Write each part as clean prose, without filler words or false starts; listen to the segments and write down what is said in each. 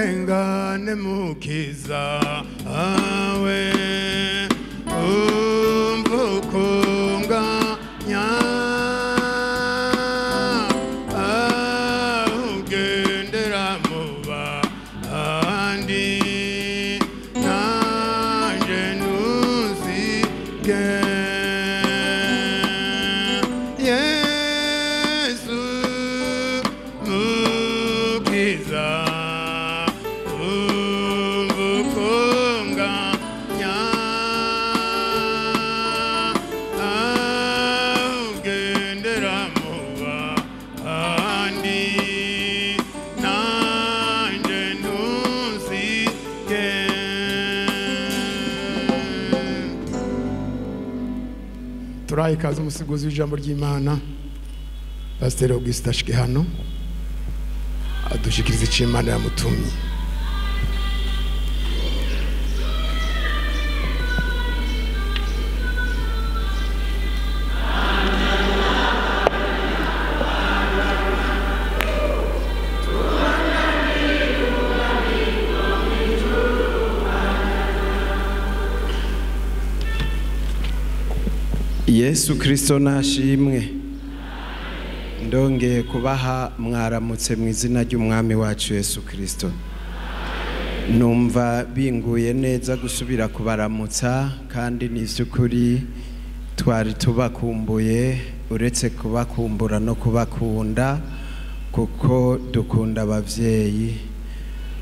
Ndengane mukiza awe umvukunganya ugendera mu bandi nanje ntusige. Yesu mukiza umvukunganya ugendera mu bandi nanje ntusige. Turaha ikaze umusigozi w'ijambo ry'Imana Pasiteri Augustin ashike hano adushikirize icyo Imana yamutumye. Yesu Kristo nashimwe. Ndongeye kubaha mwaramutse mu izina ry'umwami wacu Yesu Kristo. Numva binguye neza gusubira kubaramutsa, kandi ni ivy'ukuri twari tubakumbuye, uretse kubakumbura no kubakunda, kuko dukunda abavyeyi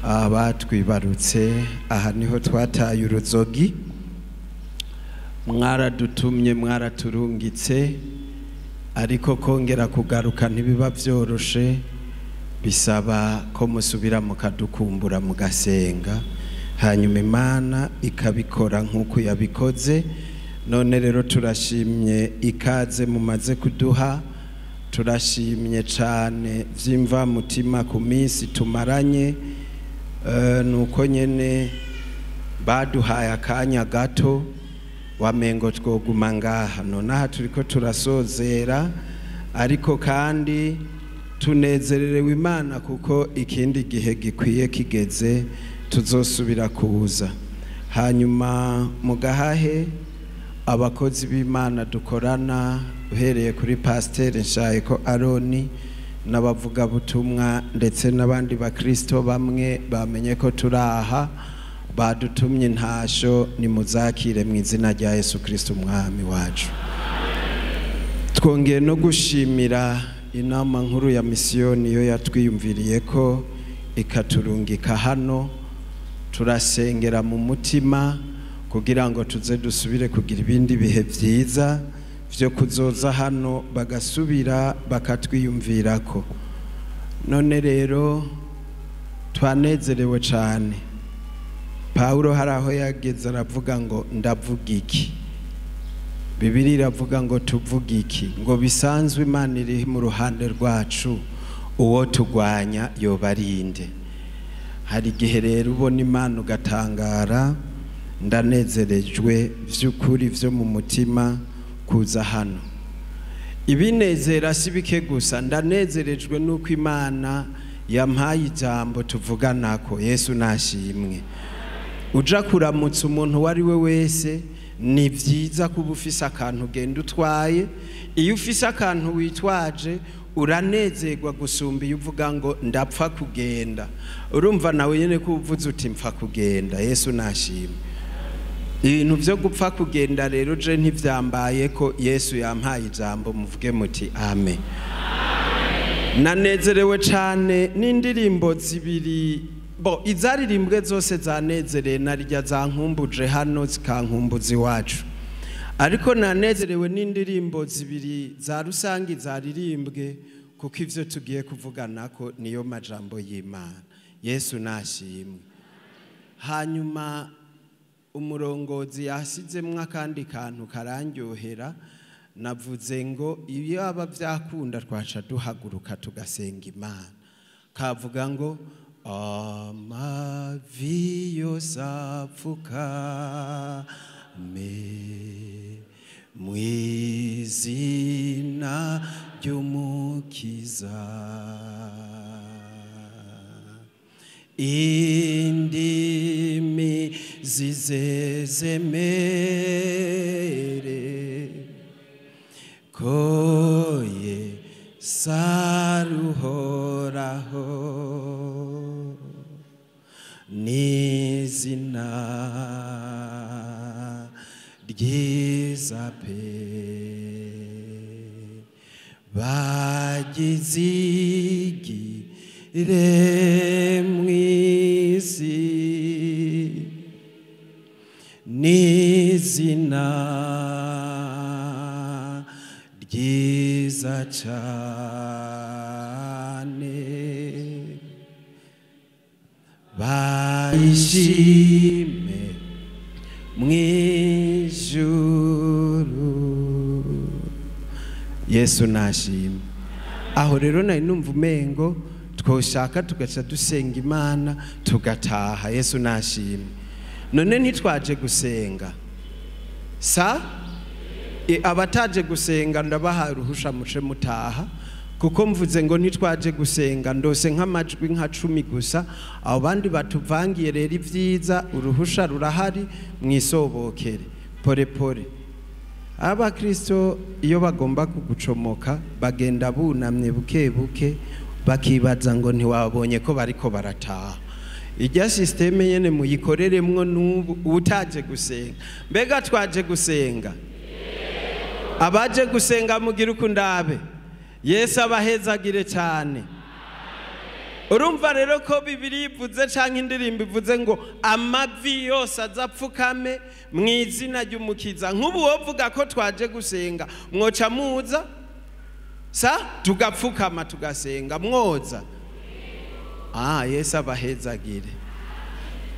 abatwibarutse. Aha niho twataye uruzogi, mwaradutumye, mwaraturungitse, ariko kongera kugaruka ntibiba vyoroshe, bisaba ko musubira mukadukumbura mugasenga, hanyuma Imana ikabikora nk'uko yabikoze. None rero turashimye ikaze mumaze kuduha, turashimye cane vy'imva mutima ku minsi tumaranye. Nuko nyene baduhaye akanya gato wamengo twoguma ngaha, nonaha turiko turasozera, ariko kandi tunezererewe Imana kuko ikindi gihe gikwiye kigeze tuzosubira kuza. Hanyuma mugahahe abakozi b'Imana dukorana, uhereye kuri Pasiteri Nshayeko Aroni n'abavugabutumwa ndetse n'abandi bakristo bamwe bamenye ko turaha, badutumye intasho, nimuzakire mu izina rya Yesu Kristo umwami wacu. Twongeye no gushimira inama nkuru ya misiyoni yo yatwiyumviriye ko ikaturungika hano. Turasengera mu mutima kugira ngo tuze dusubire kugira ibindi bihe vyiza vyo kuzoza hano, bagasubira bakatwiyumvirako. None rero twanezerewe cane. Paulo hari aho yageze aravuga ngo ndavuga iki, Bibiliya iravuga ngo tuvuge iki, ngo bisanzwe Imana iri mu ruhande rwacu, uwo tugwanya yoba ari nde? Hari igihe rero ubona Imana ugatangara. Ndanezerejwe vy'ukuri vyo mu mutima kuza hano. Ibinezera si bike gusa, ndanezerejwe nuko Imana yampaye ijambo tuvuganako. Yesu nashimwe. Uja kuramutsa umuntu uwo ari we wese, ni vyiza kuba ufise akantu ugenda utwaye. Iyo ufise akantu witwaje uranezerwa gusumba iyo uvuga ngo ndapfa kugenda. Urumva nawe nyene ko uvuze uti mpfa kugenda. Yesu nashimwe. Ibintu vyo gupfa kugenda rero je ntivyambaye ko Yesu yampaye ijambo, muvuge muti amen. Nanezerewe cane n'indirimbo zibiri, bo izaririmbwe zose zanezereye, narirya zankumbuje hano zikankumbuza iwacu, ariko nanezerewe n'indirimbo zibiri za rusangi zaririmbwe, kuko ivyo tugiye kuvuganako niyo majambo y'Imana. Yesu nashimwe. Hanyuma umurongozi yasizemwo akandi kantu karandyohera, navuze ngo iyo aba vyakunda twaca duhaguruka tugasenga Imana. Kavuga ngo amavi yose apfukame mw'izina ry'Umukiza, Indimi zizezemere ko Yesu aruhoraho n'izina ryiza pe bagizigire mw'isi n'izina ryiza cane bayishime mw'ijuru. Yesu nashimwe. Aho rero nari numva umengo twoshaka tugaca dusenga Imana tugataha. Yesu nashimwe. None ntitwaje gusenga sa abataje gusenga ndabaha uruhusha muce mutaha, kuko mvuze ngo ntitwaje gusenga ndose nk'amajwi nka 10 gusa. Abo bandi batuvangiye rero ivyiza, uruhusha rurahari, mwisobokere pore pore. Abakristo iyo bagomba kugucomoka bagenda bunamye buke buke, bakibaza ngo ntiwabonye ko bariko barataha. Ijya systeme nyene muyikoreremwo n'ubu utaje gusenga. Mbega twaje gusenga? Abaje gusenga mugira ukundabe. Yesu abahezagire cyane. Urumva rero ko Bibiliya ivuze canke indirimbo ivuze ngo amavi yose azapfukame mu izina ry'Umukiza. Nk'ubu wovuga ko twaje gusenga, mwoca muza sa tugapfukama tugasenga mwoza. Yesu abahezagire.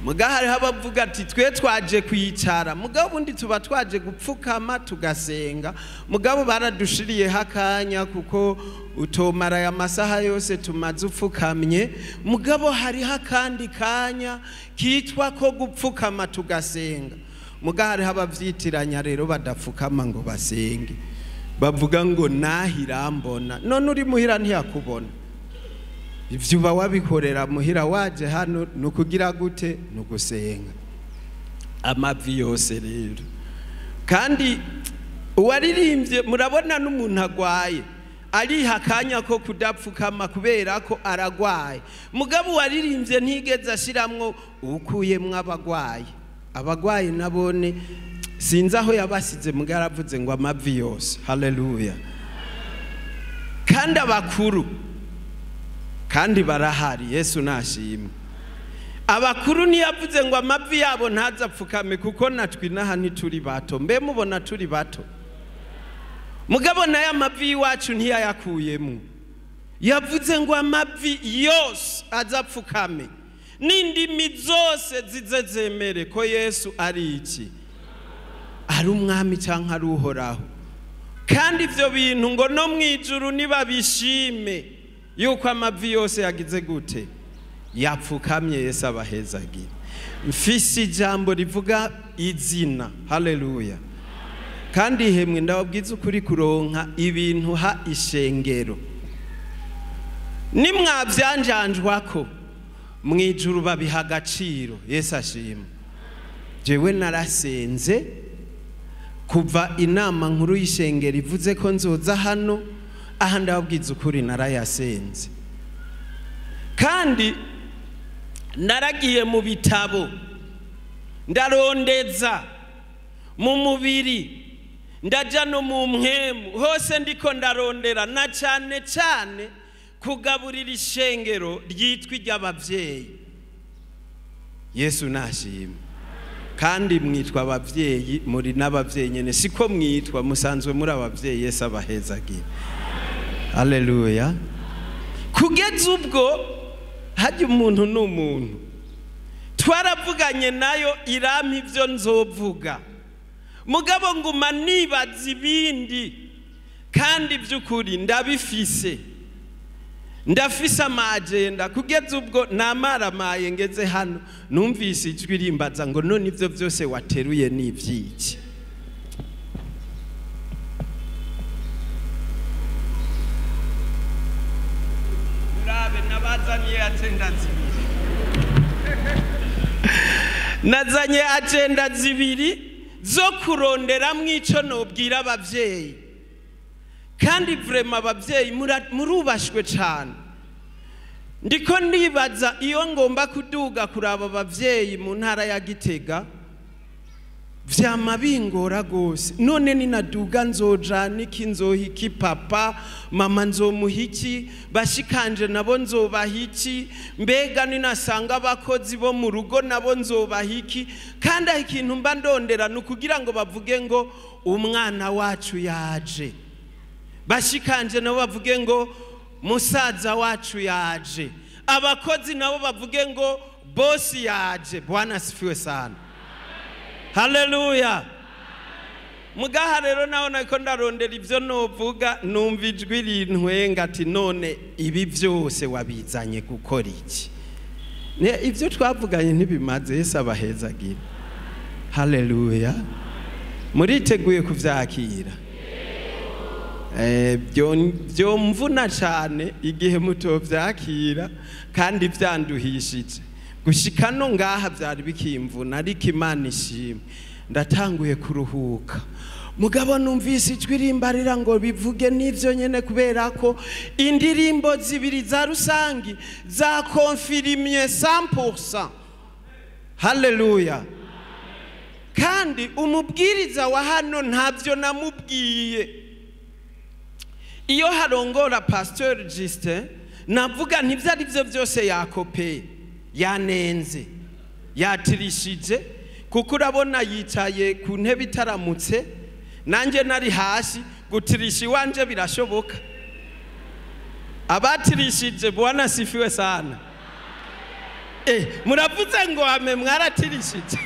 Muga hariho abavuga ati twe twaje kwicara, mugabo ubundi tuba twaje gupfukama tugasenga. Mugabo baradushiriye hakanya kuko utomara ya masaha yose tumaze upfukamye. Mugabo hariho akandi kanya kitwa ko gupfukama tugasenga. Muga hariho abavyitiranya rero badapfukama ngo basenge, bavuga ngo nahirambona. None uri muhira ntiyakubona. Ivyo uba wabikorera muhira, waje hano nukugira gute? Nugusenga. Amavi yose rero. Kandi uwaririmbye murabona n'umuntu agwaye ariha akanya ko kudapfukama kubera ko aragwaye. Mugabo uwaririmbye ntigeze ashiramwo ukuyemwo abagwaye. Abagwaye nabone sinzi aho yabasize, mugabo aravuze ngo amavi yose. Haleluya. Kandi abakuru kandi barahari. Yesu nashimwe. Abakuru ntiyavuze ngo amavi yabo ntazapfukame, kuko natwe inaha ntituri bato. Mbe mubona turi bato? Mugabo nayo amavi y'iwacu ntiyayakuyemo. Yavuze ngo amavi yose azapfukame n'indimi zose zize zemere ko Yesu ari iki? Ari umwami canke ari Uhoraho. Kandi ivyo bintu ngo no mwijuru nibabishime yuko amavi yose yagize gute? Yapfukamye. Yesu abahezagira. Mfise ijambo rivuga izina. Haleluya. Kandi hemwe ndababwiza ukuri, kuronka ibintu ha ishengero nimwavyanjanjwako mwijuru babiha agaciro. Yesu ashimwe. Jewe narasenze kuva inama nkuru y'ishengero ivuze ko nzoza hano, aha ndababwiza ukuri narayasenze. Kandi naragiye mu bitabo ndarondeza mu mubiri, ndaja no mu mpwemu hose ndiko ndarondera, na cane cane kugaburira ishengero ryitwa iry'abavyeyi. Yesu nashimwe. Kandi mwitwa abavyeyi, muri n'abavyeyi nyene, siko mwitwa, musanzwe muri abavyeyi. Yesu abahezagira. Haleluya. Kugeza ubwo hajya umuntu n'umuntu twaravuganye nayo irampa ivyo nzovuga, mugabo nguma nibaza ibindi. Kandi by'ukuri ndabifise, ndafise amagenda. Kugeza ubwo namaramaye ngeze hano numvise ijwi rimbaza ngo none ivyo vyose wateruye ni ivyiki? Murabe nabazaniye agenda zibiri. Nazanye agenda zibiri zo kuronderamwo ico nobwira abavyeyi. Kandi vraiment abavyeyi murubashwe cane. Ndiko ndibaza iyo ngomba kuduga kuraba abavyeyi mu ntara ya Gitega, vyama bingora gose. None ninaduga nzojana iki, nzoha iki papa, mama nzomuha iki, bashikanje nabo nzobaha iki, mbega ninasanga abakozi bo mu rugo nabo nzobaha iki. Kandi aho ikintu mba ndondera ni ukugira ngo bavuge ngo umwana wacu yaje, bashikanje nabo bavuge ngo musaza wacu yaje, abakozi nabo bavuge ngo bosi yaje. Bwana asifiwe sana. Haleluya. Mugaha rero naho nako ndarondera ivyo novuga, numva ijwi rintwenga ati none ibi vyose wabizanye gukora iki? Ne ivyo twavuganye ntibimaze. Yesu abahezagira. Haleluya. Muriteguye kuvyakira? Byomvuna cyane igihe mutovyakira kandi vyanduhishije. Gushika no ngaha vyari bikimvuna, ariko Imana ishimwe ndatanguye kuruhuka. Mugabo numvise ijwi rimbarira ngo bivuge n'ivyo nyene, kubera ko indirimbo zibiri za rusangi za konfirimye 100%. Haleluya. Kandi umubwiriza wa hano ntavyo namubwiye. Iyo harongora Pasteur Justin, navuga ntivyo ari byo byose yakopeye, yanenze, yatirishije, kuko urabona yicaye ku ntebe itaramutse, nanjye nari hasi. Gutirisha iwanje birashoboka. Abatirishije Bwana sifiwe sana. Muravuze ngo ame, mwaratirishije.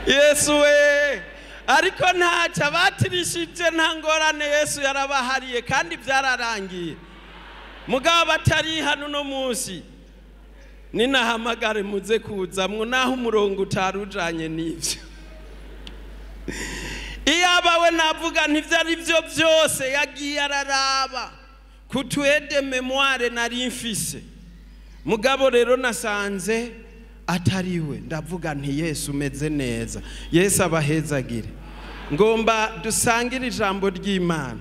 Yesu we. Ariko ntacyo, abatirishije nta ngorane, Yesu yarabahariye kandi byararangiye. Mugabo batari hano no munsi, ninahamagare muze kuzamwo, naho umurongo utarujanye n'ivyo. Iyo abawe navuga ntivyo ari byo byose yagiye araraba kutuede memoire nari mfise. Mugabo rero nasanze atariwe, ndavuga nti Yesu umeze neza. Yesu abahezagire. Ngomba dusangire ijambo ry'Imana.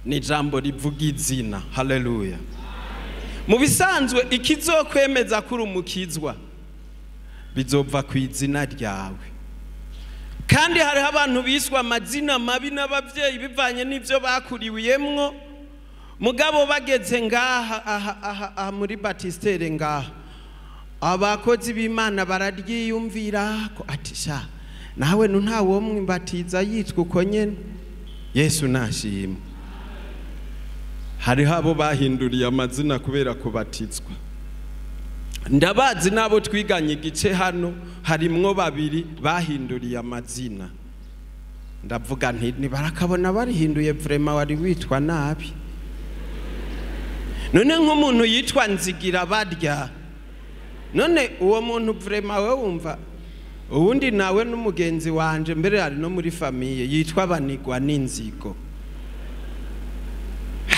Ni ijambo rivuga izina. Haleluya. Mu bisanzwe ikizokwemeza kuri umukizwa bizova ku izina ryawe. Kandi hariho abantu biswa amazina mabi n'abavyeyi bivanye n'ivyo bakuriwiyemwo. Mugabo bageze ngaha aha aha aha muri Batistere ngaha, abakozi b'Imana bararyiyumvira ko ati sha nawe ntawo mwimbatiza yitwa uko nyene. Yesu nashimwe. Hariho abo bahinduriye amazina kubera kubatizwa. Ndabazi nabo twiganye igice hano, harimwo babiri bahinduriye amazina. Ndavuga nti nibarakabona barihinduye, vraiment wari witwa nabi. None nk'umuntu yitwa Nzigira barya, none uwo muntu vraiment we wumva. Uwundi nawe n'umugenzi wanje mbere ari no muri famille yitwa Banigwa n'Inzigo.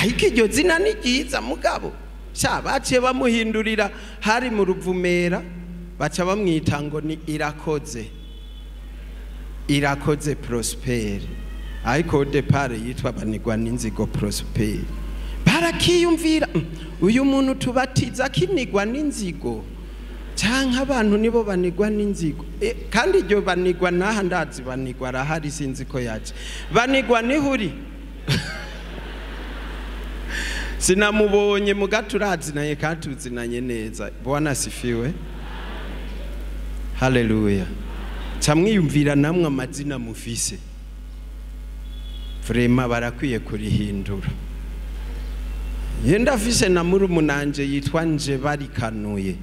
Ariko iryo zina ni ryiza, mugabo sha baciye bamuhindurira hari mu Ruvumera, baca bamwita ngo ni Irakoze. Irakoze Prosper. Ariko depart yitwa Banigwa n'Inzigo Prosper. Barakiyumvira uyu muntu tubatiza akinigwa n'inzigo, canke abantu nibo banigwa n'inzigo. Kandi iryo banigwa naha ndazi banigwa arahari, sinzi ko yaje. Banigwa nihuri. Sinamubonye muga turazinanye kandi tuzinanye neza. Bwana asifiwe. Haleluya. Camwiyumvira namwe amazina mufise. Vraiment barakwiye kurihindura. Yenda afise na murumunanje yitwa Nje barikanuye.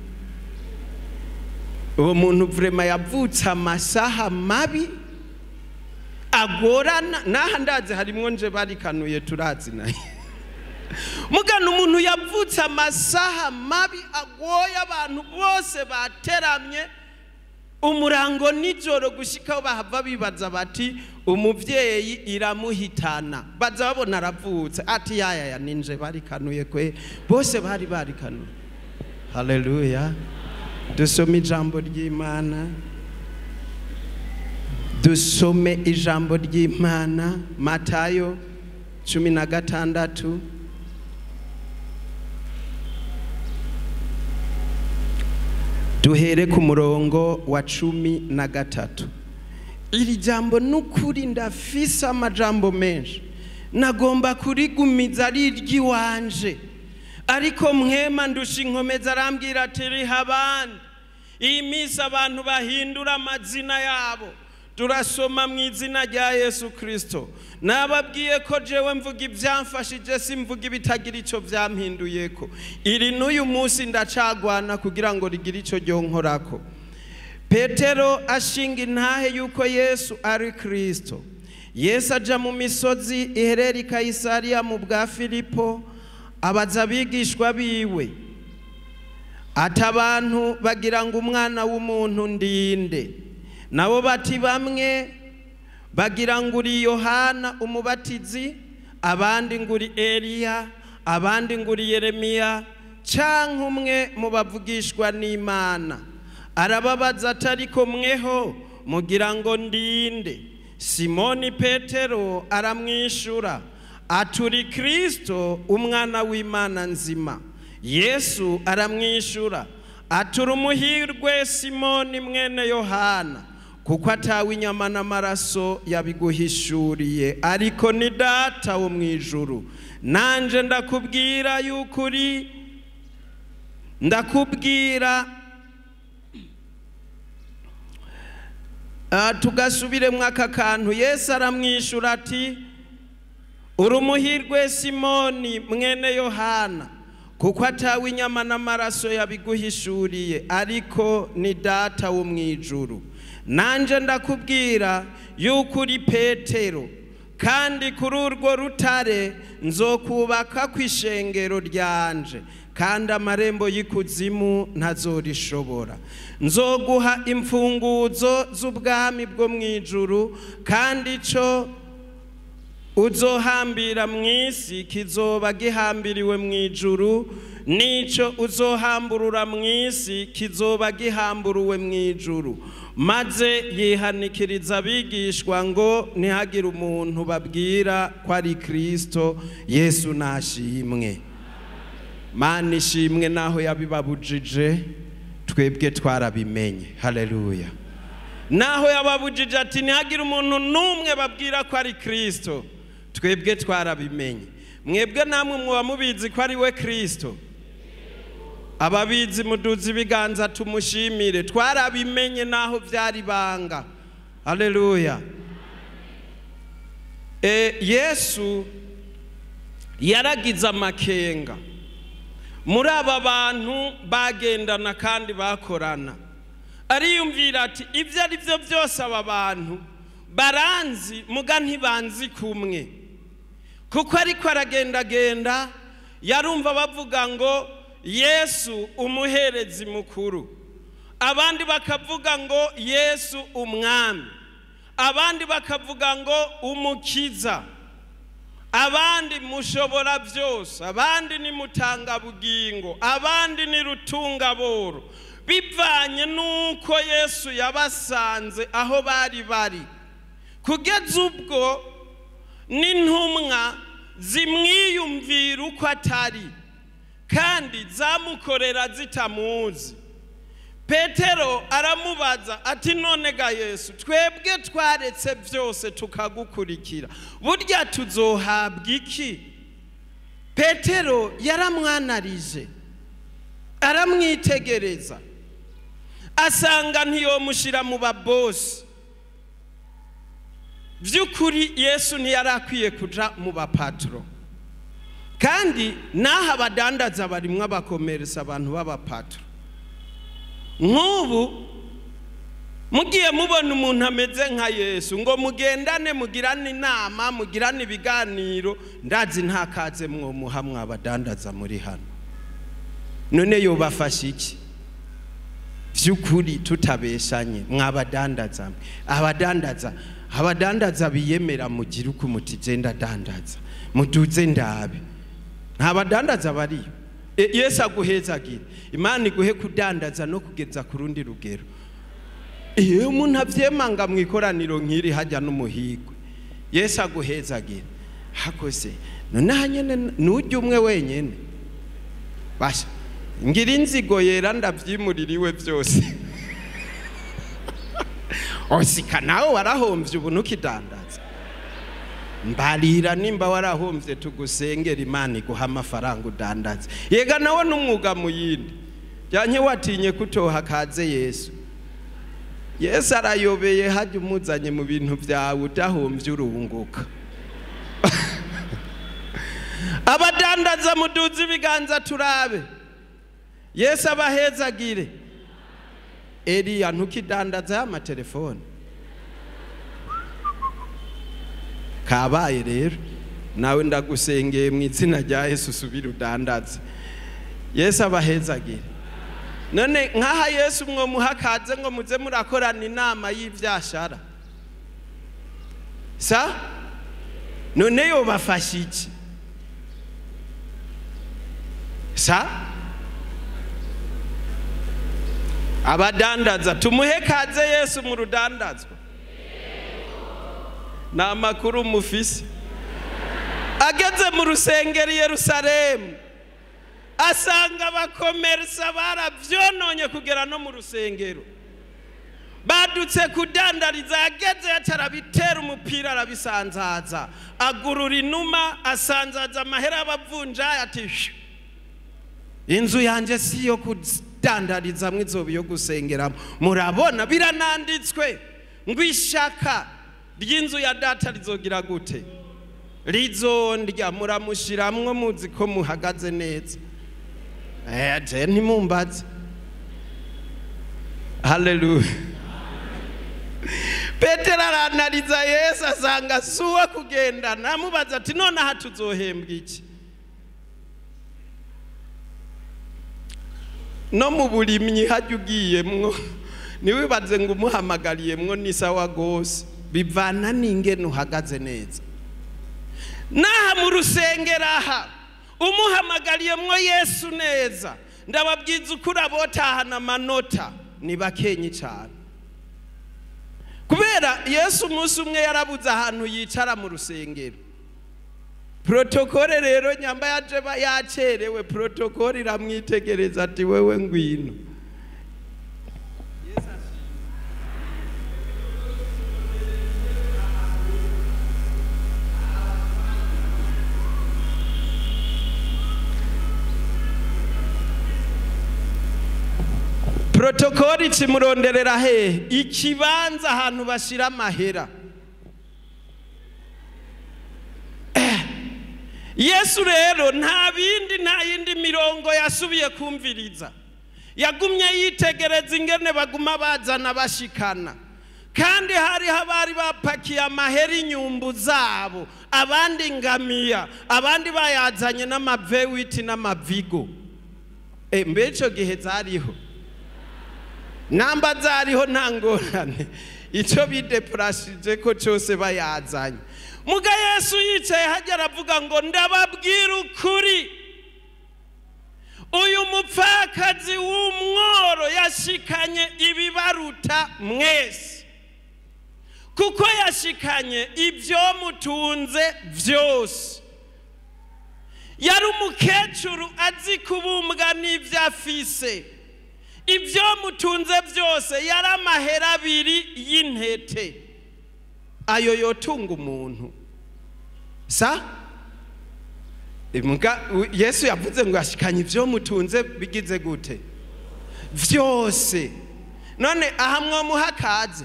Uwo muntu vraiment yavutse amasaha mabi agorana, naha ndazi harimwo Nje barikanuye turazinaye. Mugana umuntu yavutse amasaha mabi agoye, abantu bose bateramye, Umurango nijoro gushikaho bahava bibaza bati umuvyeyi iramuhitana, baza babona aravutse ati yaya ninje barikanuye kwe, bose bari barikanuye. Haleluya. Dusome ijambo ry'Imana, dusome ijambo ry'Imana, Matayo 16. Duhere ku murongo wa 13. Iri jambo nukuri ndafise amajambo menshi, nagomba kurigumiza ari iry'iwanje, ariko mwema ndusha inkomeza arambwira ati riha abandi. Iyi minsi abantu bahindura amazina yabo. Turasoma mu izina rya Yesu Kristo. Nababwiye ko jewe mvuga ivyamfashije, simvuga ibitagira ico vyampinduyeko. Iri n'uyu munsi ndacagwana kugira ngo rigire ico ryonkorako. Petero ashinga intahe yuko Yesu ari Kristo. Yesu aja mu misozi iherera i Kayisariya mu bwa Filipo, abaza abigishwa biwe ati abantu bagira ngo umwana w'umuntu ndinde? Nabo bati bamwe bagira ngo uri Yohana umubatizi, abandi ngo uri Eliya, abandi ngo uri Yeremiya, canke umwe mu bavugishwa n'Imana. Arababaza ati ariko mweho mugira ngo ndinde? Simoni Petero aramwishura ati uri Kristo umwana w'Imana nzima. Yesu aramwishura ati uri umuhirwe Simoni mwene Yohana, kuko atawe inyama n'amaraso yabiguhishuriye, ariko ni Data wo mw'ijuru. Nanje ndakubwira yukuri, ndakubwira tugasubiremwo aka kantu. Yesu aramwishura ati uri umuhirwe Simoni mwene Yohana, kuko atawe inyama n'amaraso yabiguhishuriye, ariko ni Data wo mw'ijuru. Nanje ndakubwira yuko uri Petero, kandi kuri urwo rutare nzokubaka kw'ishengero ryanje, kandi amarembo y'ikuzimu ntazorishobora. Nzoguha imfunguzo z'ubwami bwo mw'ijuru, kandi ico uzohambira mw'isi kizoba gihambiriwe mw'ijuru, nico uzohamburura mw'isi kizoba gihamburuwe mw'ijuru. Maze yihanikiriza abigishwa ngo ntihagire umuntu babwira ko ari Kristo. Yesu nashimwe. Mana ishimwe, naho yabibabujije twebwe twarabimenye. Haleluya. Naho yababujije ati ntihagire umuntu n'umwe babwira ko ari Kristo, twebwe twarabimenye. Mwebwe namwe muba mubizi ko ari we Kristo. Ababizi muduze ibiganza tumushimire. Twarabimenye naho vyari banga. Haleluya. Yesu yaragize amakenga muri aba bantu bagendana kandi bakorana. Ariyumvira ati ibyo ari byo byose aba bantu baranzi, muga ntibanzi kumwe. Kuko ariko aragendagenda yarumva bavuga ngo Yesu umuherezi mukuru, abandi bakavuga ngo Yesu umwami, abandi bakavuga ngo umukiza, abandi mushobora byose, abandi ni mutangabugingo, abandi ni rutungaboro. Bivanye nuko Yesu yabasanze aho bari bari, kugeza ubwo n'intumwa zimwiyumvira uko atari, kandi zamukorera zitamuzi. Petero aramubaza ati none ga Yesu, twebwe twaretse byose tukagukurikira, burya tuzohabwa iki? Petero yaramwanarije, aramwitegereza, asanga ntiyomushira mu babosi. Vy'ukuri Yesu ntiyarakwiye kuja mu bapatro, kandi naho abadandaza barimwo abakomeresa, abantu b'abapatro. Nk'ubu mugiye mubona umuntu ameze nka Yesu ngo mugendane, mugirane inama, mugirane ibiganiro, ndazi nta kaze mwomuha mwabadandaza muri hano. None yobafasha iki? Vy'ukuri tutabeshanye, mwabadandaza, abadandaza biyemera mugira uko muti je ndadandaza, muduze ndabe. Nta badandaza bariyo. Yesu aguhezagire, Imana iguhe kudandaza no kugeza ku rundi rugero. Iyo umuntu avyemanga mu ikoraniro nk'iri hajya n'umuhigwe, Yesu aguhezagire. Hakose nonaha nyene nujya umwe wenyene, basha ngira inzigo yera ndavyimuririwe vyose. Osika nawe warahomvye ubu ntukidandaza. Mbarira nimba warahomvye tugusengera Imana iguha amafaranga udandaze. Yega nawe n'umwuga muyindi. Janke watinye kutoha kaze Yesu. Yesu arayobeye hajya umuzanye mu bintu vyawe udahomvye urunguka. Abadandaza muduze ibiganza turabe. Yesu abahezagire. Eliya ntukidandaza amatelefone. Kabaye rero nawe ndagusengeye mu izina rya Yesu subira udandaze. Yesu abahezagire. None nkaha Yesu mwo muhakaze ngo muze murakorana inama y'ivyashara. Sa none yobafasha iki? Sa abadandaza tumuhe kaze Yesu mu rudandazwa. Na makuru mufise. Ageze mu rusengero i Yerusalemu asanga abakomersa baravyononye kugera no mu rusengero, badutse kudandariza. Ageze acarabitera umupira arabisanzaza, agurura inuma asanzaza amahera y'abavunja ati inzu yanje si yo kudandarizamwo, izoba iyo gusengeramo. Murabona birananditswe ngo ishaka ry'inzu ya data rizogira gute? Rizondya. Muramushiramwo muzi ko muhagaze neza. Je ntimumbaze. Haleluya. Petero aranariza Yesu asanga suwa kugendana, amubaza ati none aha tuzohembwa iki? No mu burimyi hajya ugiyemwo ntiwibaze ngo umuhamagariyemwo ni sawa gose, bivana n'ingene uhagaze neza. Naha mu rusengero aha umuhamagariyemwo Yesu neza, ndababwiza ukuri abotahana amanota ni bakenyi cyane. Kubera Yesu umunsi umwe yarabuze ahantu yicara mu rusengero. Protokole rero nyamba yaje yacerewe, protokole iramwitegereza ati wewe ngwino. Protokoli ikimuronderera hehe? Ikibanza ahantu bashira amahera. Yesu rero nta bindi, nta yindi mirongo yasubiye kumviriza. Yagumye yitegereza ingene baguma bazana bashikana. Kandi hari habari bapakiye amahera inyumbu zabo, abandi ngamiya, abandi bayazanye n'amavewiti n'amavigo. Mbe ico gihe zariho. Namba zariho nta ngorane. Ico bideprashije ko cyose bayazanye. Muga Yesu yicaye hajya aravuga ngo ndababwira ukuri, uyu mupfakazi w'umworo yashikanye ibibaruta mwese, kuko yashikanye ibyo mutunze vyose. Yari umukecuru azi kubumbwa n'ivyo afise, ibyo mutunze byose. Yari amahera abiri y'intete, ayo yotunga umuntu. Sa Yesu yavuze ngo ashikanye ivyo mutunze bigize gute? Vyose. None aha mwomuha kaze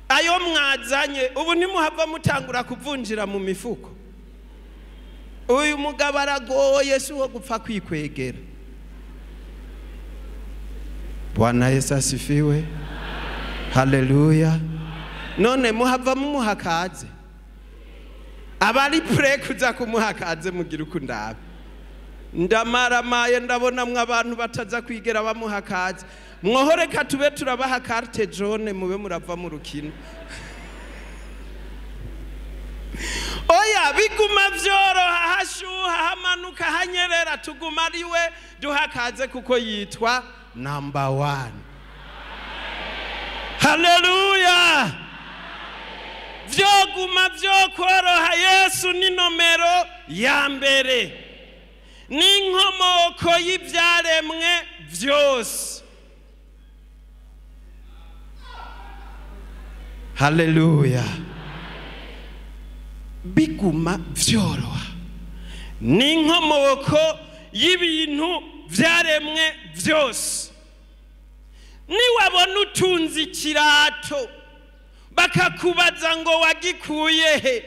ayo mwazanye, ubu ntimuhava mutangura kuvunjira mu mifuko. Uyu mugabo aragoye, si uwo gupfa kwikwegera. Bwana Yesu asifiwe. Haleluya. None muhava mumuha kaze? Abari pre kuza kumuha kaze mugira uko ndabe. Ndamaramaye ndabona mwe abantu bataza kwigera bamuha kaze. Mwohoreka tube turabaha carte jaune mube murava mu rukino. Oya biguma vyoroha hashuha hamanuka hanyerera tuguma ariwe duha kaze kuko yitwa number 1. Haleluya. Vyoguma vyokoroha Yesu ni nomero ya mbere. N'inkomoko y'ivyaremwe vyose. Haleluya. Biguma vyoroha. N'inkomoko y'ibintu vyaremwe vyose. Niwabona utunze ikirato bakakubaza ngo wagikuye he,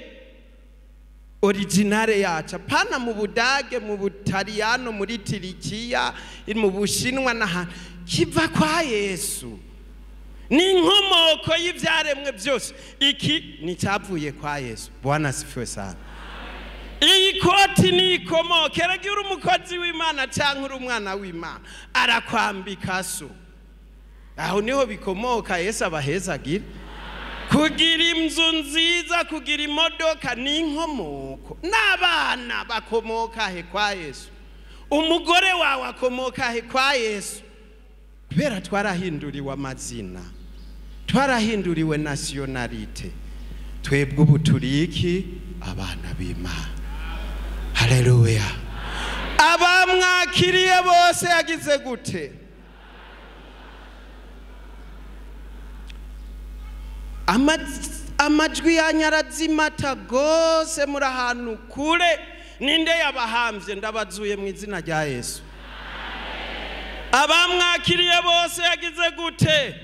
originale yaca pana mu Budage, mu Butaliyano, muri Turikiya, mu Bushinwa n'ahandi, kiva kwa Yesu. Ni inkomoko y'ivyaremwe byose. Iki ni cyavuye kwa Yesu. Bwana asifiwe sana. Iyi koti ni ikomoka. Erega uri umukozi w'Imana cyangwa uri umwana w'Imana arakwambika so. Aho niho bikomoka. Yesu abahezagira. Kugira inzu nziza, kugira imodoka ni inkomoko. N'abana bakomoka he? Kwa Yesu. Umugore wawe akomoka he? Kwa Yesu. Kubera twarahinduriwe amazina, twarahinduriwe nationalite, twebwe ubu turi iki? Abana b'Imana. Haleluya. Abamwakiriye bose yagize gute? Amajwi yanyu arazimata gose, muri ahantu kure. Ninde yabahamvye? Ndabazuye mu izina rya Yesu. Abamwakiriye bose yagize gute?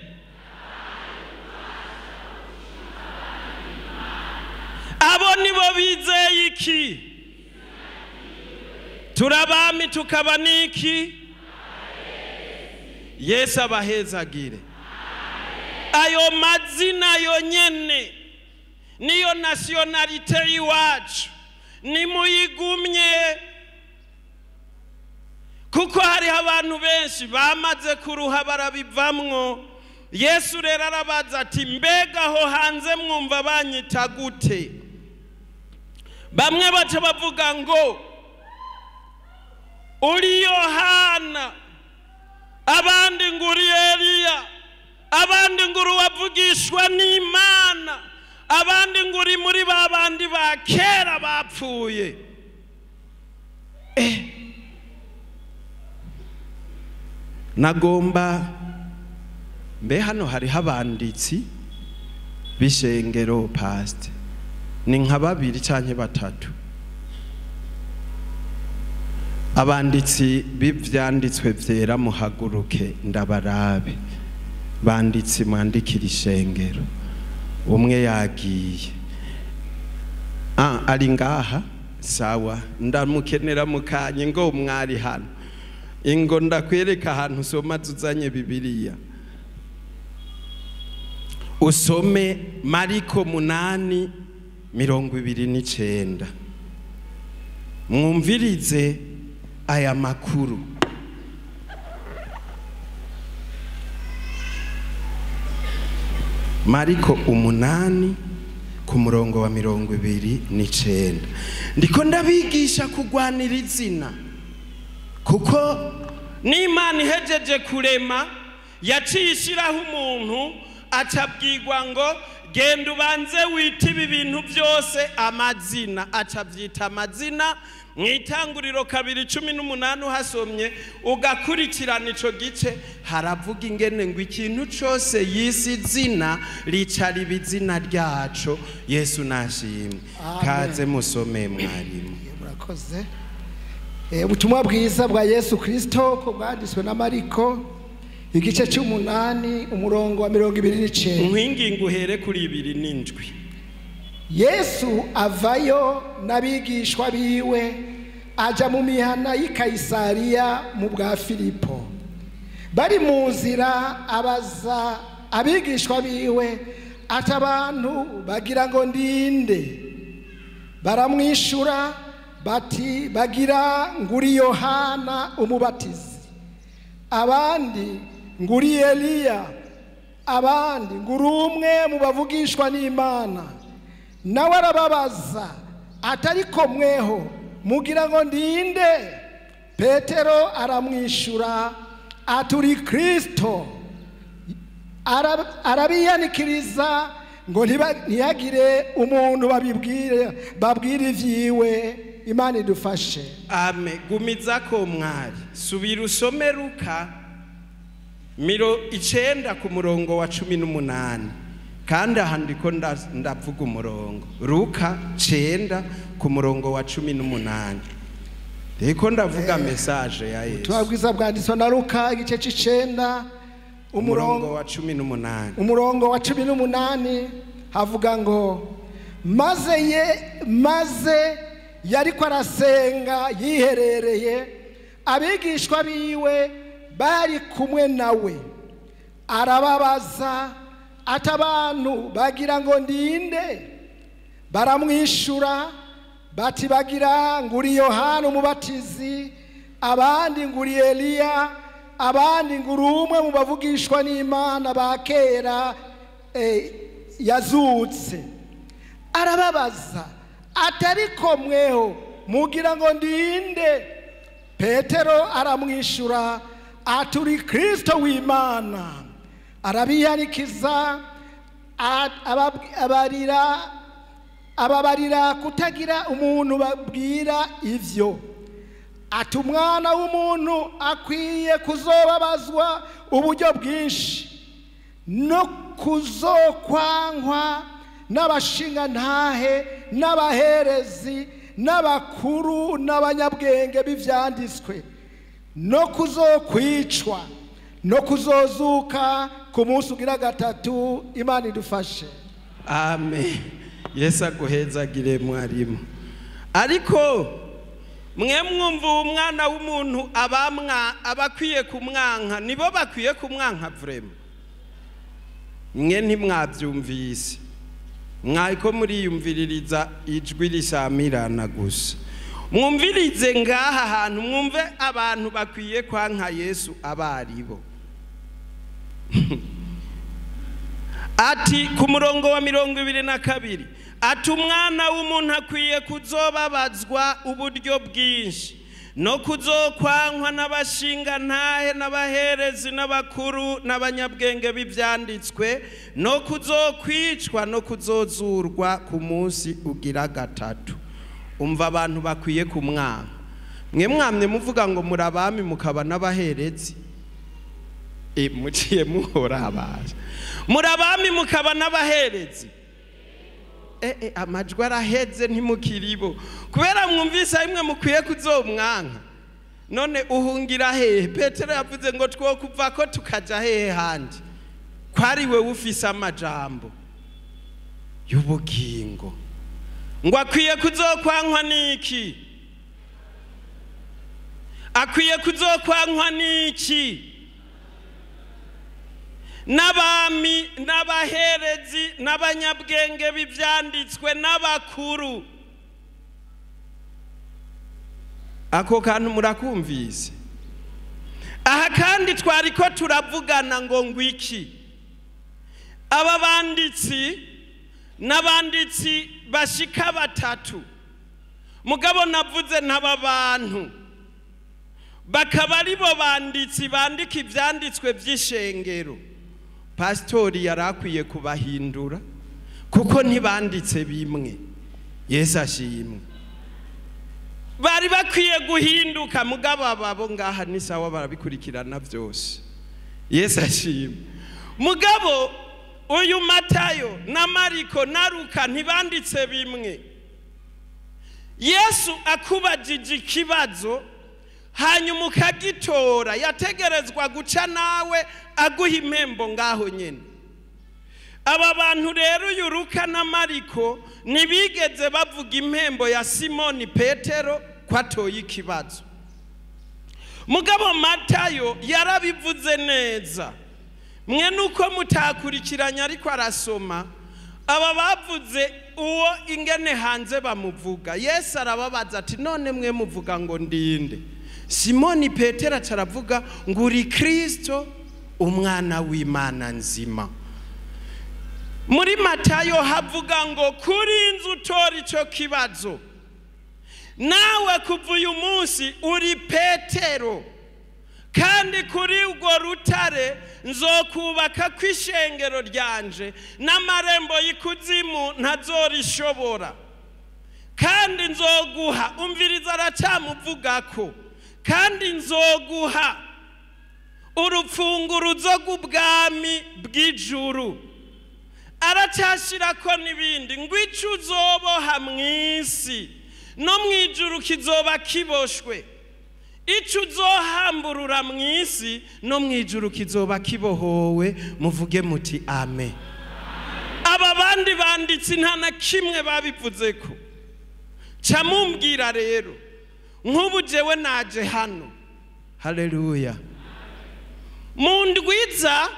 Abo nibo bizeye iki? Turabami tukaba niki? Yesu abahezagire. Ayo mazina yonyene niyo nationalite y'iwacu, nimuyigumye. Kuko hariho abantu benshi bamaze kuruha barabivamwo. Yesu rero arabaza ati mbega aho hanze mwumva banyita gute? Bamwe baca bavuga ngo uri Yohana, abandi ngo uri Eliya, abandi ngo uri uwavugishwa n'Imana, abandi ngo uri muri ba bandi ba kera bapfuye. Nagomba mbe hano hariho abanditsi b'ishengero pastor, ni nka babiri canke batatu. Abanditsi b'ivyanditswe vyera muhaguruke ndabarabe. Banditsi mwandikira ishengero. Umwe yagiye. Ari ngaha sawa, ndamukenera mukanye ngo mwari hano. Ingo ndakwereka ahantu usoma tuzanye Bibiliya. Usome Mariko 8:29. Mwumvirize aya makuru. Mariko 8 ku murongo wa 29. Ndiko ndabigisha kugwanira izina. Kuko n'Imana ihejeje kurema yaciye ishiraho umuntu acabwirwa ngo genda ubanze wite ibi bintu byose amazina. Acabyita amazina. Mu itanguriro 2:18 uhasomye ugakurikirana ico gice, haravuga ingene ngo ikintu cose yisi izina rica riba izina ryaco. Yesu nashimwe. Kaze musome mwarimu. Murakoze. Ubutumwa bwiza bwa Yesu Kristo ko bwanditswe na Mariko igice cy'umunani umurongo wa 29. Nkwinginga uhere kuri 27. Yesu avayo n'abigishwa biwe aja mu mihana y'i Kayisariya mu bwa Filipo. Bari mu nzira abaza abigishwa biwe ati abantu bagira ngo ndinde? Baramwishura Bati bagira nguri Yohana umubatizi, abandi nguri Eliya, abandi nguri umwe mu bavugishwa n'Imana. Nawe arababaza atariko mweho mugira ngo ndinde? Petero aramwishura aturi Kristo. Arabiyanikiriza ngo ntihagire umuntu babwire ivyiwe. Imana idufashe. Ame gumiza ko mwari subira usome Luka 9 ku murongo wa 18, kandi aha ndiko ndavuga umurongo Luka 9 ku murongo wa 18. Ndiko ndavuga message ya Yesu. Ubutumwa bwanditswe na Luka igice c'icenda umurongo wa 18. Umurongo wa 18 havuga ngo maze yariko arasenga yiherereye, abigishwa biwe bari kumwe nawe. Arababaza ati abantu bagira ngo ndinde? Baramwishura bati bagira nguri Yohana umubatizi, abandi nguri Eliya, abandi nguri umwe mu bavugishwa n'Imana ba kera yazutse. Arababaza atariko mweho mugira ngo ndinde? Petero aramwishura aturi Kristo w'Imana. Arabiyanikiza ababarira kutagira umuntu babwira ivyo. Ati umwana w'umuntu akwiye kuzobabazwa uburyo bwinshi no kuzokwankwa n'abashingantahe n'abaherezi n'abakuru n'abanyabwenge b'ivyanditswe, no kuzokwicwa no kuzozuka ku munsi ugira gatatu. Imana idufashe. Amen. Yesu aguhezagire mwarimu. Ariko mwe mwumva umwana w'umuntu abakwiye kumwanka nibo bakwiye kumwanka vrema. Mwe ntimwavyumvise, mwariko muriyumviririza ijwi risamirana gusa. Mwumvirize ngaha hantu mwumve abantu bakwiye kwanka Yesu abaribo. Ati ku murongo wa 22 ati umwana w'umuntu akwiye kuzobabazwa uburyo bwinshi no kuzokwankwa n'abashingantahe n'abaherezi n'abakuru n'abanyabwenge b'ivyanditswe, no kuzokwicwa no kuzozurwa ku munsi ugira gatatu. Umva abantu bakwiye kumwanka. Mwe mwamye muvuga ngo murabami mukaba n'abaherezi, muciye muhora abaje. Murabami mukaba n'abaherezi. Amajwi araheze ntimukiribo kubera mwumvise imwe mukwiye kuzomwanka. None uhungira hehe? Petero yavuze ngo two kuva ko tukaja hehe handi, kwari we ufise amajambo y'ubugingo. Ngo akwiye kuzokwankwa niki? Akwiye kuzokwankwa niki? N'abami n'abaherezi n'abanyabwenge b'ivyanditswe n'abakuru. Ako kantu murakumvise. Aha kandi twariko turavugana ngo ngwiki aba banditsi n'abanditsi bashika batatu, mugabo navuze n'aba bantu bakaba aribo banditsi bandika ivyanditswe vy'ishengero. Pastori yarakwiye kubahindura kuko ntibanditse bimwe. Yesu ashimwe. Bari bakwiye guhinduka, mugabo ababo ngaha ni sawa barabikurikirana byose. Yesu ashimwe. Mugabo uyu Matayo na Mariko na Luka ntibanditse bimwe. Yesu akubajije ikibazo hanyuma ukagitora, yategerezwa guca nawe aguha impembo ngaho nyene. Aba bantu rero uyu Luka na Mariko ntibigeze bavuga impembo ya Simoni Petero ko atoye ikibazo. Mugabo Matayo yarabivuze neza. Mwe nuko mutakurikiranya ariko arasoma, Aba bavuze uwo ingene hanze bamuvuga. Yesu arababaza ati none mwe muvuga ngo ndinde? Simoni Petero aravuga ngo uri Kristo umwana w'Imana nzima. Muri Matayo havuga ngo kuri inzu utora icyo kibazo, nawe kuva uyu munsi uri Petero, kandi kuri urwo rutare nzokubaka kw'ishengero ryanje, n'amarembo y'ikuzimu ntazorishobora. Kandi nzoguha, umviriza aracamuvugako, kandi nzoguha urupfunguruzo rw'ubwami bw'ijuru. Aracyashirako n'ibindi ngo ico uzoboha mw'isi no mw'ijuru kizoba kiboshwe, ico uzohamburura mw'isi no mw'ijuru kizoba kibohowe. Muvuge muti amen. Aba bandi banditsi nta na kimwe babivuzeko. Ca mumbwira rero nk'ubu jewe naje hano, haleluya, mu ndwiza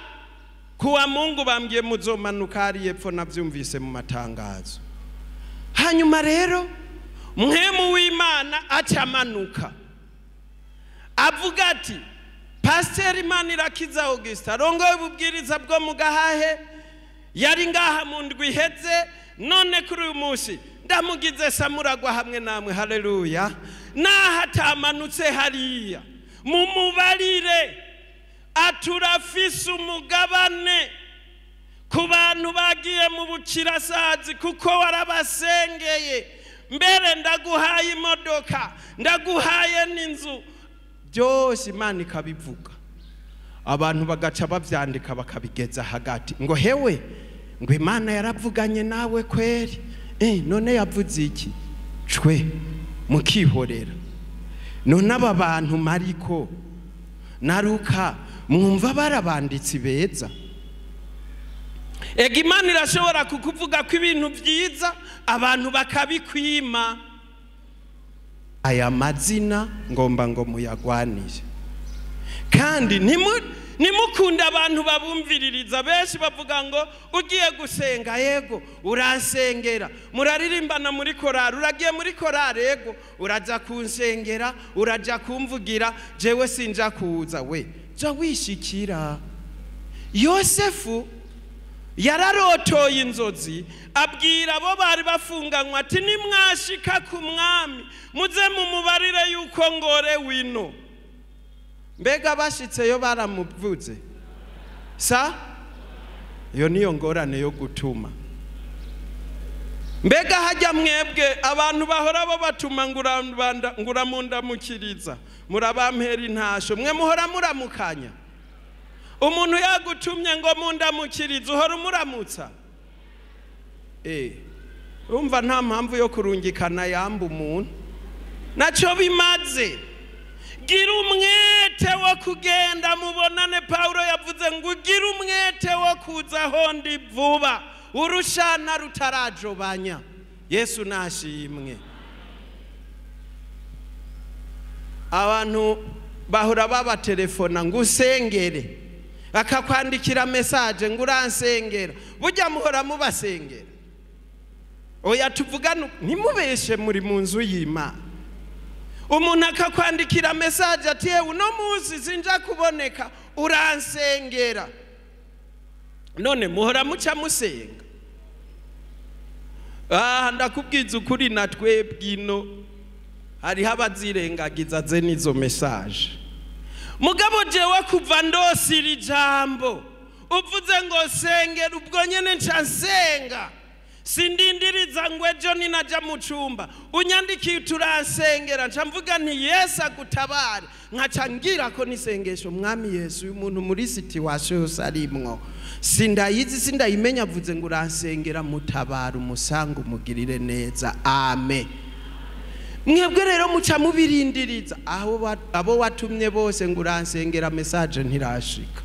kuwa Mungu bambwiye muzomanuka hari yepfo, navyumvise mu matangazo. Hanyuma rero Mpwemu w'Imana acamanuka avuga ati Pasiteri Manirakiza Augustin arongoye ububwiriza bwo mu Gahahe, yari ngaha mu ndwi iheze, none kuri uyu munsi ndamugize samuragwa hamwe namwe, haleluya. Naho atamanutse hariya mumubarire aturafise umugabane ku bantu bagiye mu bukirasazi, kuko warabasengeye. Mbere ndaguhaye imodoka, ndaguhaye n'inzu, byose Imana ikabivuga. Abantu bagaca bavyandika bakabigeza hagati ngo hewe, ngo Imana yaravuganye nawe kweri, none yavuze iki? Cwe mukihorera. None aba bantu Mariko na Luka mwumva barabanditsi beza? Ega Imana irashobora kukuvuga ko ibintu byiza abantu bakabikwima. Aya mazina ngomba ngo muyagwanire, kandi nimukunda abantu babumviririza. Benshi bavuga ngo ugiye gusenga, yego uransengera, muraririmbana muri korari, uragiye muri korari, yego uraja kunsengera, uraja kumvugira, jewe sinja kuza. We ja wishikira. Yosefu yararotoye inzozi, abwira abo bari bafunganywe ati nimwashika ku mwami muze mumubarire yuko ngore wino. Mbega bashitseyo baramuvuze sa? Iyo niyo ngorane yo gutuma. Mbega hajya mwebwe abantu bahora babatuma nguramundamukiriza, murabampera intasho, mwe muhora muramukanya. Umuntu yagutumye ngo mundamukirize uhora umuramutsa. Urumva nta mpamvu yo kurungikana yamba umuntu, naco bimaze. Gira umwete wo kugenda mubonane. Paulo yavuze ngo gira umwete wo kuza aho ndi vuba, urushana rutarajobanya. Yesu nashimwe. Abantu bahora babatelefona ngo usengere, akakwandikira message ngo uransengera. Burya muhora mubasengera? Oya tuvugane, ntimubeshe muri mu nzu y'Imana. Umuntu akakwandikira message ati yewe uno munsi sinja kuboneka, uransengera. None muhora muca musenga? Ndakubwiza ukuri, na twebwe ino hariho abazirengagiza ze n'izo message. Mugabo jewe kuva ndosira ijambo uvuze ngo sengera, ubwo nyene nca nsenga, sindindiriza ngo ejo ninaja mu cumba unyandikiye turansengera, nca mvuga nti Yesu agutabare, nkaca ngira ko nisengesho Mwami Yesu uyu muntu muri situation yose arimwo sindayizi sindayimenya, avuze ngo uransengera, mutabara umusanga umugirire neza, amen. Mwebwe rero muca mubirindiriza abo watumye bose ngo uransengera, message ntirashika.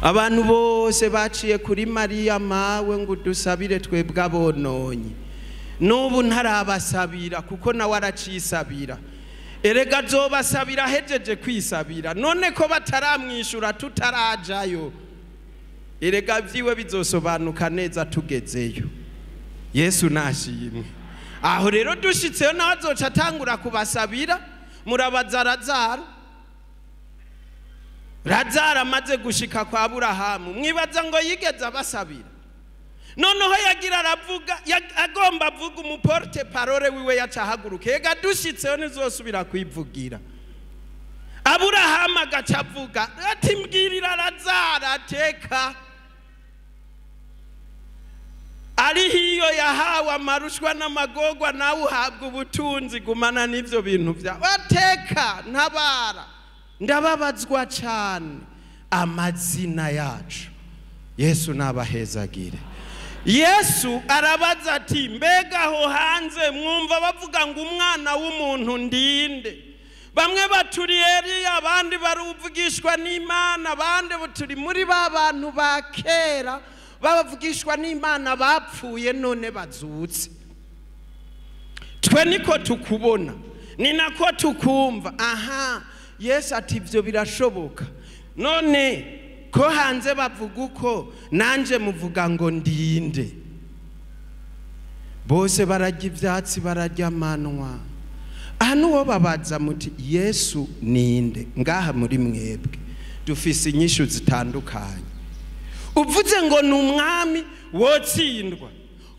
Abantu bose baciye kuri Mariya mawe ngo dusabire twebwe abononye, n'ubu ntarabasabira kuko nawe aracisabira. Erega azobasabira ahejeje kwisabira, none ko bataramwishura tutarajayo. Erega vyiwe bizosobanuka neza tugezeyo. Yesu nashimwe. Aho rero dushitseyo nawe azoca atangura kubasabira. Murabaza Lazaro. Lazaro amaze gushika kwa Aburahamu, mwibaza ngo yigeze abasabira? Noneho yagira aravuga, agomba avuga umuporte parole wiwe yaca ahaguruka. Ega dushitseyo ntizosubira kwivugira. Aburahamu agaca avuga ati mbwirira Lazaro ateka ari hiyo yahawe amarushwa n'amagorwa, nawe uhabwa ubutunzi, gumana n'ivyo bintu vyawe. Ateka ntabara, ndababazwa cyane amazina yacu. Yesu nabahezagire. Yesu arabaza ati mbega aho hanze mwumva bavuga ngo umwana w'umuntu ndinde? Bamwe baturi Eliya, abandi baruvugishwa n'Imana, abandi turi muri ba bantu ba kera babavugishwa n'Imana bapfuye none bazutse. Twe niko tukubona, ni nako tukumva. Aha, Yesu ati ivyo birashoboka. None ko hanze bavuga uko, nanje muvuga ngo ndinde? Bose bararya ivyatsi, bararya amanwa. Aha nuwo babaza muti Yesu ninde? Ngaha muri mwebwe dufise inyishu zitandukanye. Uvuze ngo ni umwami wotsindwa,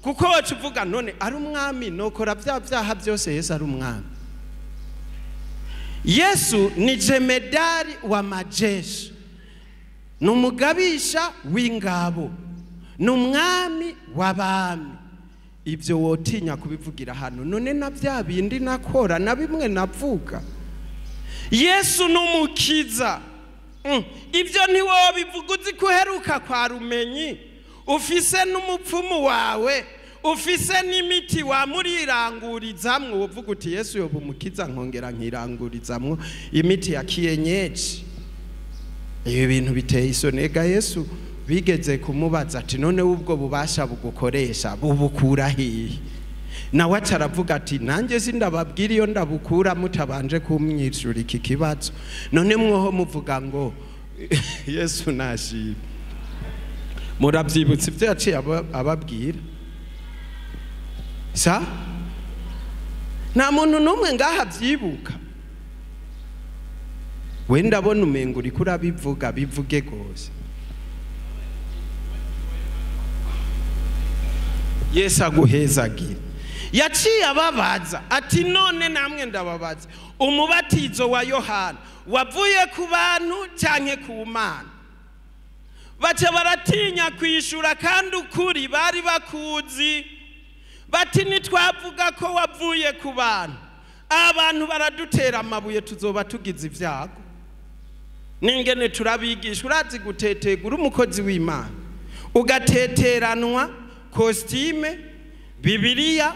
kuko wacu uvuga none ari umwami nokora vya vyaha byose. Yesu ari umwami. Yesu ni jemedari wa majeshi, ni umugabisha w'ingabo, ni umwami w'abami. Ibyo wotinya kubivugira hano, none na bya bindi nakora na bimwe navuga. Yesu ni umukiza. Ibyo ntiwobivuga uzi ko uheruka kwa rumenyi, ufise n'umupfumu wawe, ufise n'imiti wamurirangurizamwo, uvuga uti Yesu yoba umukiza nkongera nkirangurizamwo imiti ya kienyeji. Ibi bintu biteye isoni. Ega Yesu bigeze kumubaza ati none ubwo bubasha bugukoresha bubukura hehe? Nawe aca aravuga ati nanjye sindababwira iyo ndabukura mutabanje kumwishyura iki kibazo. None mwoho muvuga ngo Yesu nashimwe. Murabyibutse ibyo yaciye ababwira? Sa nta muntu n'umwe ngaha abyibuka. We ndabona umengo uriko urabivuga, bivuge gose. Yesu aguhezagire. Yaciye ababaza ati none namwe ndababaza, umubatizo wa Yohana wavuye ku bantu canke ku Mana? Baca baratinya kwishura, kandi ukuri bari bakuzi. Bati nitwavuga ko wavuye ku bantu, abantu baradutera amabuye, tuzoba tugize ivyago. Ningene turabigisha, urazi gutetegura umukozi w'Imana, ugateteranwa kositime, Bibiliya,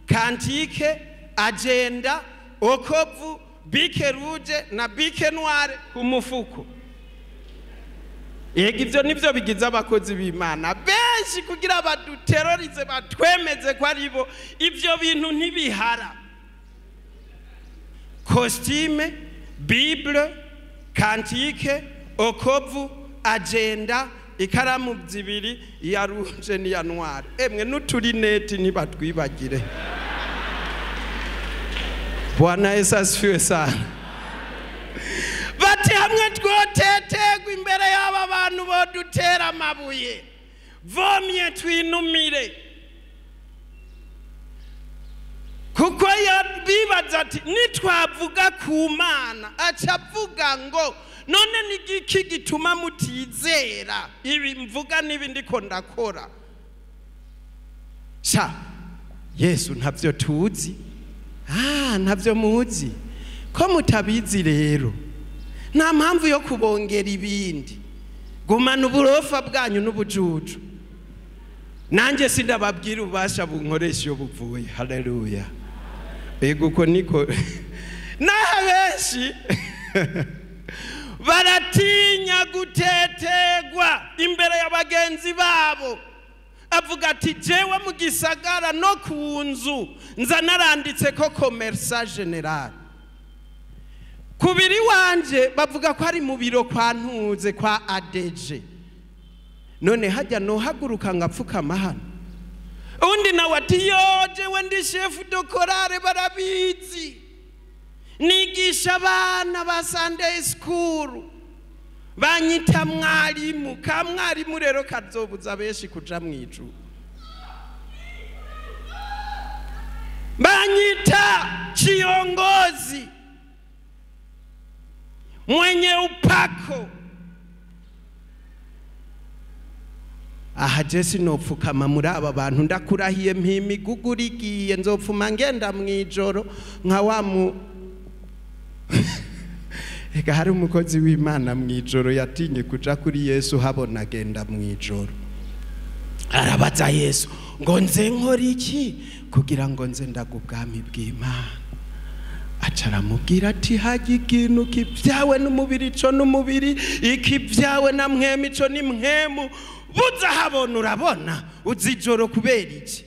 kantike, agenda, okovu, bike ruje na bike noire ku mufuko. Yego ivyo nivyo bigize abakozi b'Imana benshi, kugira baduterorize batwemeze ko ari bo. Ivyo bintu ntibihara. Kositime, Bible, kantike, okovu, agenda, ikaramu zibiri, iya ruje n'iya noire. Emwe n'uturineti ntibatwibagire. Bwana Yesu asifiwe sana. Bati hamwe twotetegwa imbere y'aba bantu bodutera amabuye, vomye twinumire. Kuko bibaza ati nitwavuga ku Mana, aca avuga ngo none ni igiki gituma mutizera ibi mvuga n'ibi ndiko ndakora? Sha Yesu ntavyo tuzi. Ntavyo muzi. Ko mutabizi rero nta mpamvu yo kubongera ibindi. Gumana uburofa bwanyu n'ubujuju. Nanjye sindababwira ububasha bunkoresha iyo buvuye. Haleluya. Ego uko niko naho benshi baratinya gutetegwa imbere ya bagenzi babo. Avuga ati jewe mu gisagara no ku nzu nza naranditse ko commerçant general. Kubiri wanje bavuga ko ari mu biro kwa ntuze kwa ADG. None hajya nohaguruka ngapfukama hano? Undi nawe ati yo jewe ndi chef de chorale barabizi, nigisha abana ba Sunday school, banyita mwarimu. Ka mwarimu rero kazobuza benshi kuja mwijuru. Banyita kiongozi mwenye upako. Aha je sinopfukama muri aba bantu, ndakurahiye mpimigugurigiye nzopfuma ngenda mwijoro nka wa mu Ega hari umukozi w'Imana mwijoro yatinye kuja kuri Yesu habona agenda mwijoro. Arabaza Yesu ngo nze nkora iki kugira ngo nze ndagubwami bw'Imana? Aca aramubwira ati hajya ikintu kibyawe n'umubiri ico n'umubiri, ikibyawe na mwemu ico ni mwemu. Buza habona urabona uzi ijoro kubera iki?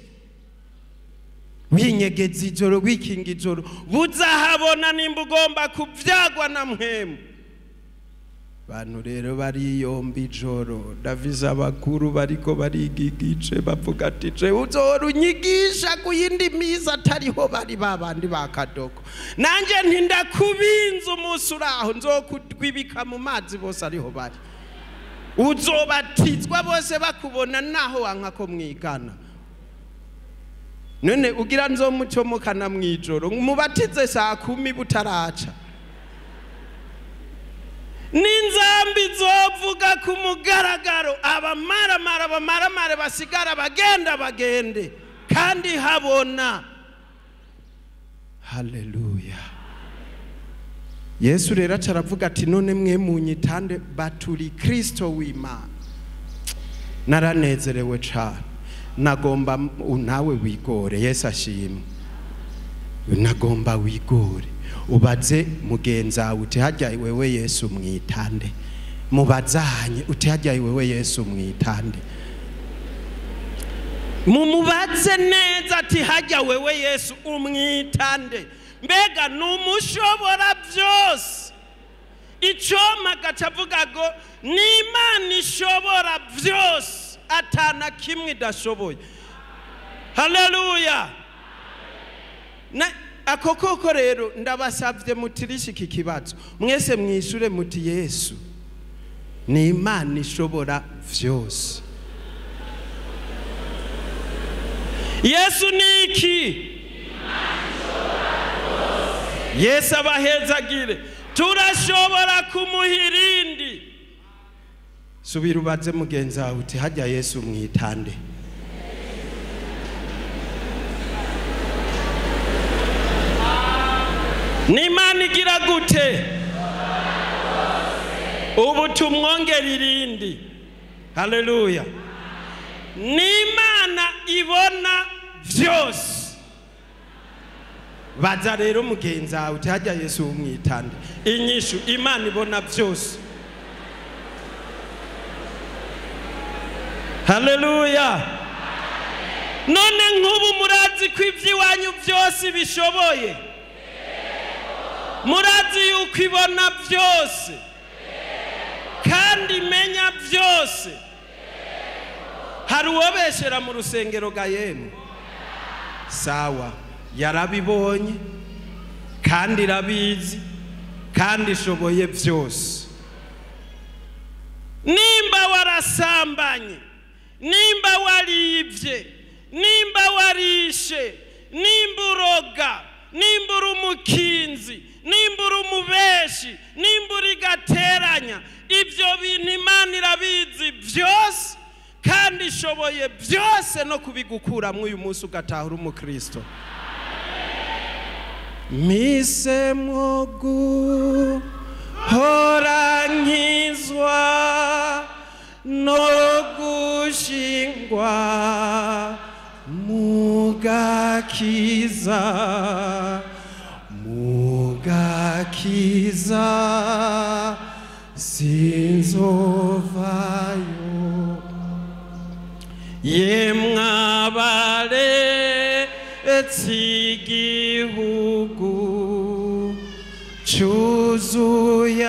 Winyegeza ijoro, wikinga ijoro. Buza habona nimba ugomba kubyagwa na mwemu. Bantu rero bariyomba ijoro, ndaviza abakuru bariko barigigice bavuga ati je uzora unyigisha kuyindi misa atariho bari babandi bakadoko. Nanje nti ndakubinza umunsi uraho nzokudwibika mu mazi bose ariho bari. Uzobatizwa bose bakubona naho wanka ko mwigana. None ugira nzomucomokana mwijoro mubatize saa 10 butaraca. N'inzambi zovuga ku mugaragaro, abamaramara abamaramare basigara bagenda bagende kandi habona. Haleluya. Yesu rero aravuga ati none mwe munyitande baturi Kristo w'Imana. Naranezerewe cyane, nagomba nawe wigore. Yesu ashimwe. Nagomba wigore ubaze mugenza uti hajya wewe Yesu mwitande. Mubazanye uti hajya wewe Yesu mwitande. Mumubaze neza ati hajya wewe Yesu umwitande. Mbega numushobora byose. Icoma gacavuga ngo ni Imana ishobora byose atana kimwe idashoboye. Haleluya. Na akokoko rero ndabasavye mutirisha iki kibazo mwese mwishure muti Yesu ni Imana ishobora vyose. Yesu ni iki? Yesu abahezagire. Turashobora kumuhirindi. Subira ubaze mugenzi wawe uti hajya Yesu mwitande. Ni Imana igira gute? Ubu tumwongera irindi. Haleluya. Ni Imana ibona vyose. Baza rero mugenzi wawe uti hajya Yesu umwitande. Inyishu Imana ibona vyose. Haleluya. None nk'ubu murazi ko ivy'iwanyu vyose bishoboye? Murazi yuko ibona byose kandi imenya byose? Hari uwobeshera mu rusengero ga yemwe? Sawa, yarabibonye kandi irabizi kandi ishoboye byose. Nimba warasambanye, nimba waribye, nimba warishe, nimba uroga, nimba uri umukinzi, nimba uri umubeshi, nimba uri gateranya, ibyo bintu Imana irabizi byose kandi ishoboye byose no kubigukuramo uyu munsi ugatahura umukristo. Mise mwogu hora nkizwa no gushingwa mugakiza, mugakiza sinzovayo. Yemwe abaretse igihugu cyuzuye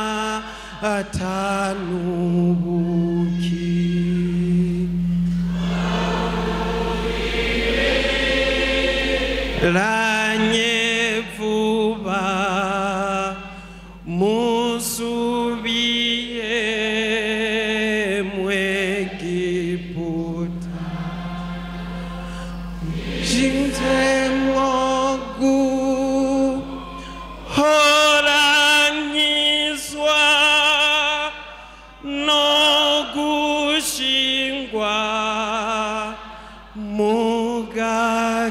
amata n'ubuki, Ranye vuba musubiye mwegiputa shinzemwo guhoranyizwa no gushingwa mugakiza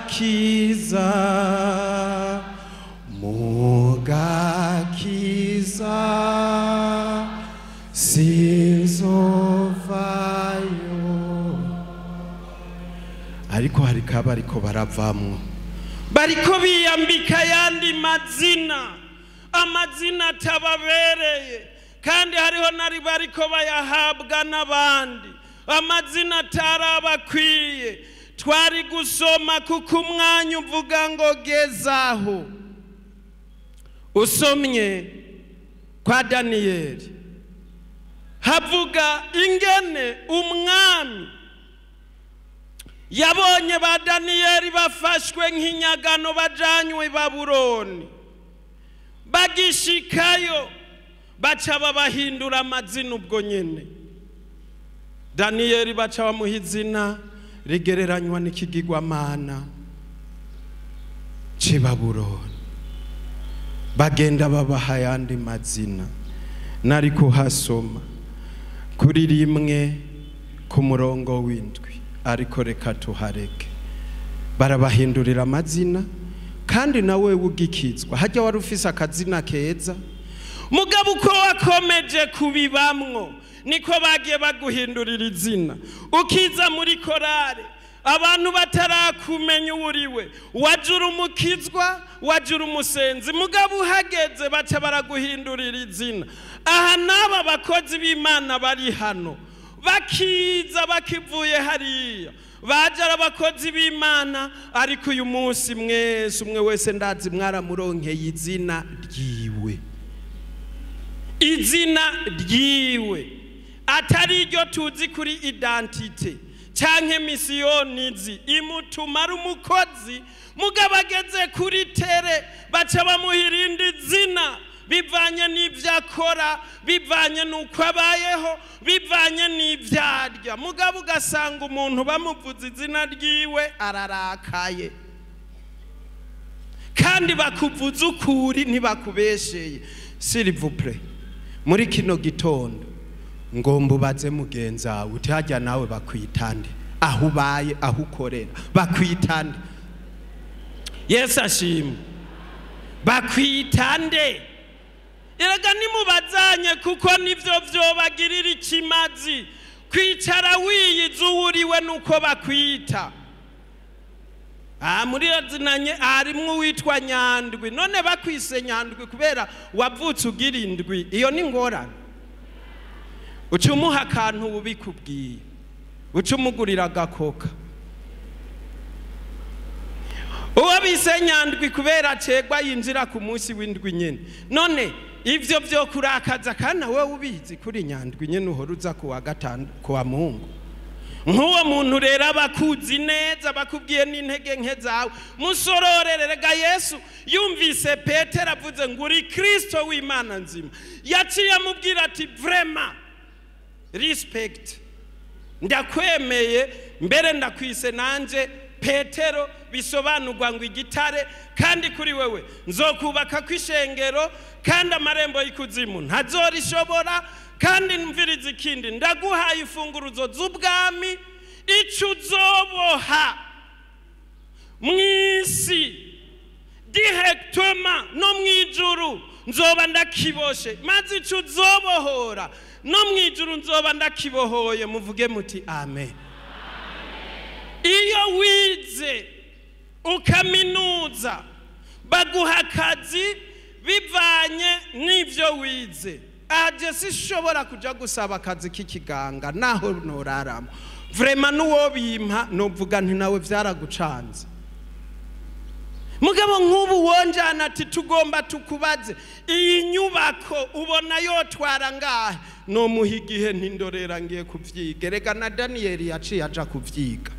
mugakiza sinzovayo. Ariko hari kabariko baravamwo, bariko biyambika ayandi mazina, amazina atababereye, kandi hariho nari bariko bayahabwa n'abandi, amazina atarabakwiye. Twari gusoma kuko umwanya uvuga ngo gezaho. Usomye kwa Daniyeli havuga ingene umwami yabonye ba Daniyeli bafashwe nk'inyagano bajanywe i Babuloni, bagishikayo baca babahindura amazina. Ubwo nyene Daniyeli baca bamuha izina rigereranywa n'ikigirwamana c'i Babuloni, bagenda babaha ayandi mazina. Nari kuhasoma kuri 1 ku murongo 7, ariko reka tuhareke. Barabahindurira amazina, kandi nawe ugikizwa hajya wari ufise akazina keza, mugabo uko wakomeje kubibamwo niko bagiye baguhindurira izina. Ukiza muri korale abantu batarakumenya uwuriwe, wajura umukizwa, wajura umusenzi, mugabo uhageze baca baraguhindurira izina. Aha n'aba bakozi b'Imana bari hano bakiza bakivuye hariya baje ari abakozi b'Imana, ariko uyu munsi mwese umwe wese ndazi mwaramuronkeye izina ryiwe, izina ryiwe atari iryo tuzi kuri identite canke misiyonizi imutuma ari umukozi, mugabo ageze kuri tere baca bamuha irindi zina bivanye n'ibyo akora, bivanye n'uko abayeho, bivanye n'ibyo arya. Mugabo ugasanga umuntu bamuvuze izina ryiwe ararakaye, kandi bakuvuze ukuri ntibakubesheye. S'il vous plaît, muri kino gitondo ngomba ubaze mugenzi wawe uti hajya nawe bakwitande, aho ubaye, aho ukorera bakwitande. Yesu ashimwe, bakwitande. Erega nimubazanye kuko nivyo vyobagirira ikimazi. Kwicara wiyiza uwuriwe nuko bakwita. Muri zinanye harimwo uwitwa Nyandwi, none bakwise Nyandwi kubera wavutse ugira indwi, iyo ni ngorane. Uca umuha akantu ubikubwiye, uca umugurira agakoka. Uwo bise Nyandwi kubera acegwa yinjira ku munsi w'indwi nyene, none ivyo vyo kurakaza kana wewe ubizi kuri Nyandwi nyene uhora uza kuwa gatanu kuwa Mungu. Nk'uwo muntu rero abakuzi neza, bakubwiye n'intege nke zawe, musororere. Rega Yesu yumvise Petero avuze ngo uri Kristo w'Imana nzima, yaciye amubwira ati vraiment respect, ndakwemeye, mbere ndakwise nanje Petero, bisobanurwa ngo igitare, kandi kuri wewe nzokubaka kw'ishengero, kandi amarembo y'ikuzimu ntazorishobora, kandi mviriza ikindi, ndaguhaye imfunguruzo z'ubwami, ico uzoboha mw'isi directement no mw'ijuru nzoba ndakiboshe, maze ico uzobohora no mw'ijuru nzoba ndakibohoye. Muvuge muti amen. Iyo wize ukaminuza baguha akazi bivanye n'ivyo wize. Aje sishobora kuja gusaba akazi k'ikiganga naho noraramo, vraiment n'uwo bimpa novuga nti nawe vyaragucanze. Mugabo nk'ubu wonjana ati tugomba tukubaze iyi nyubako ubona yotwara ngahe, nomuha igihe ntindorera ngiye kuvyiga. Erega na Daniyeli yaciye aja kuvyiga,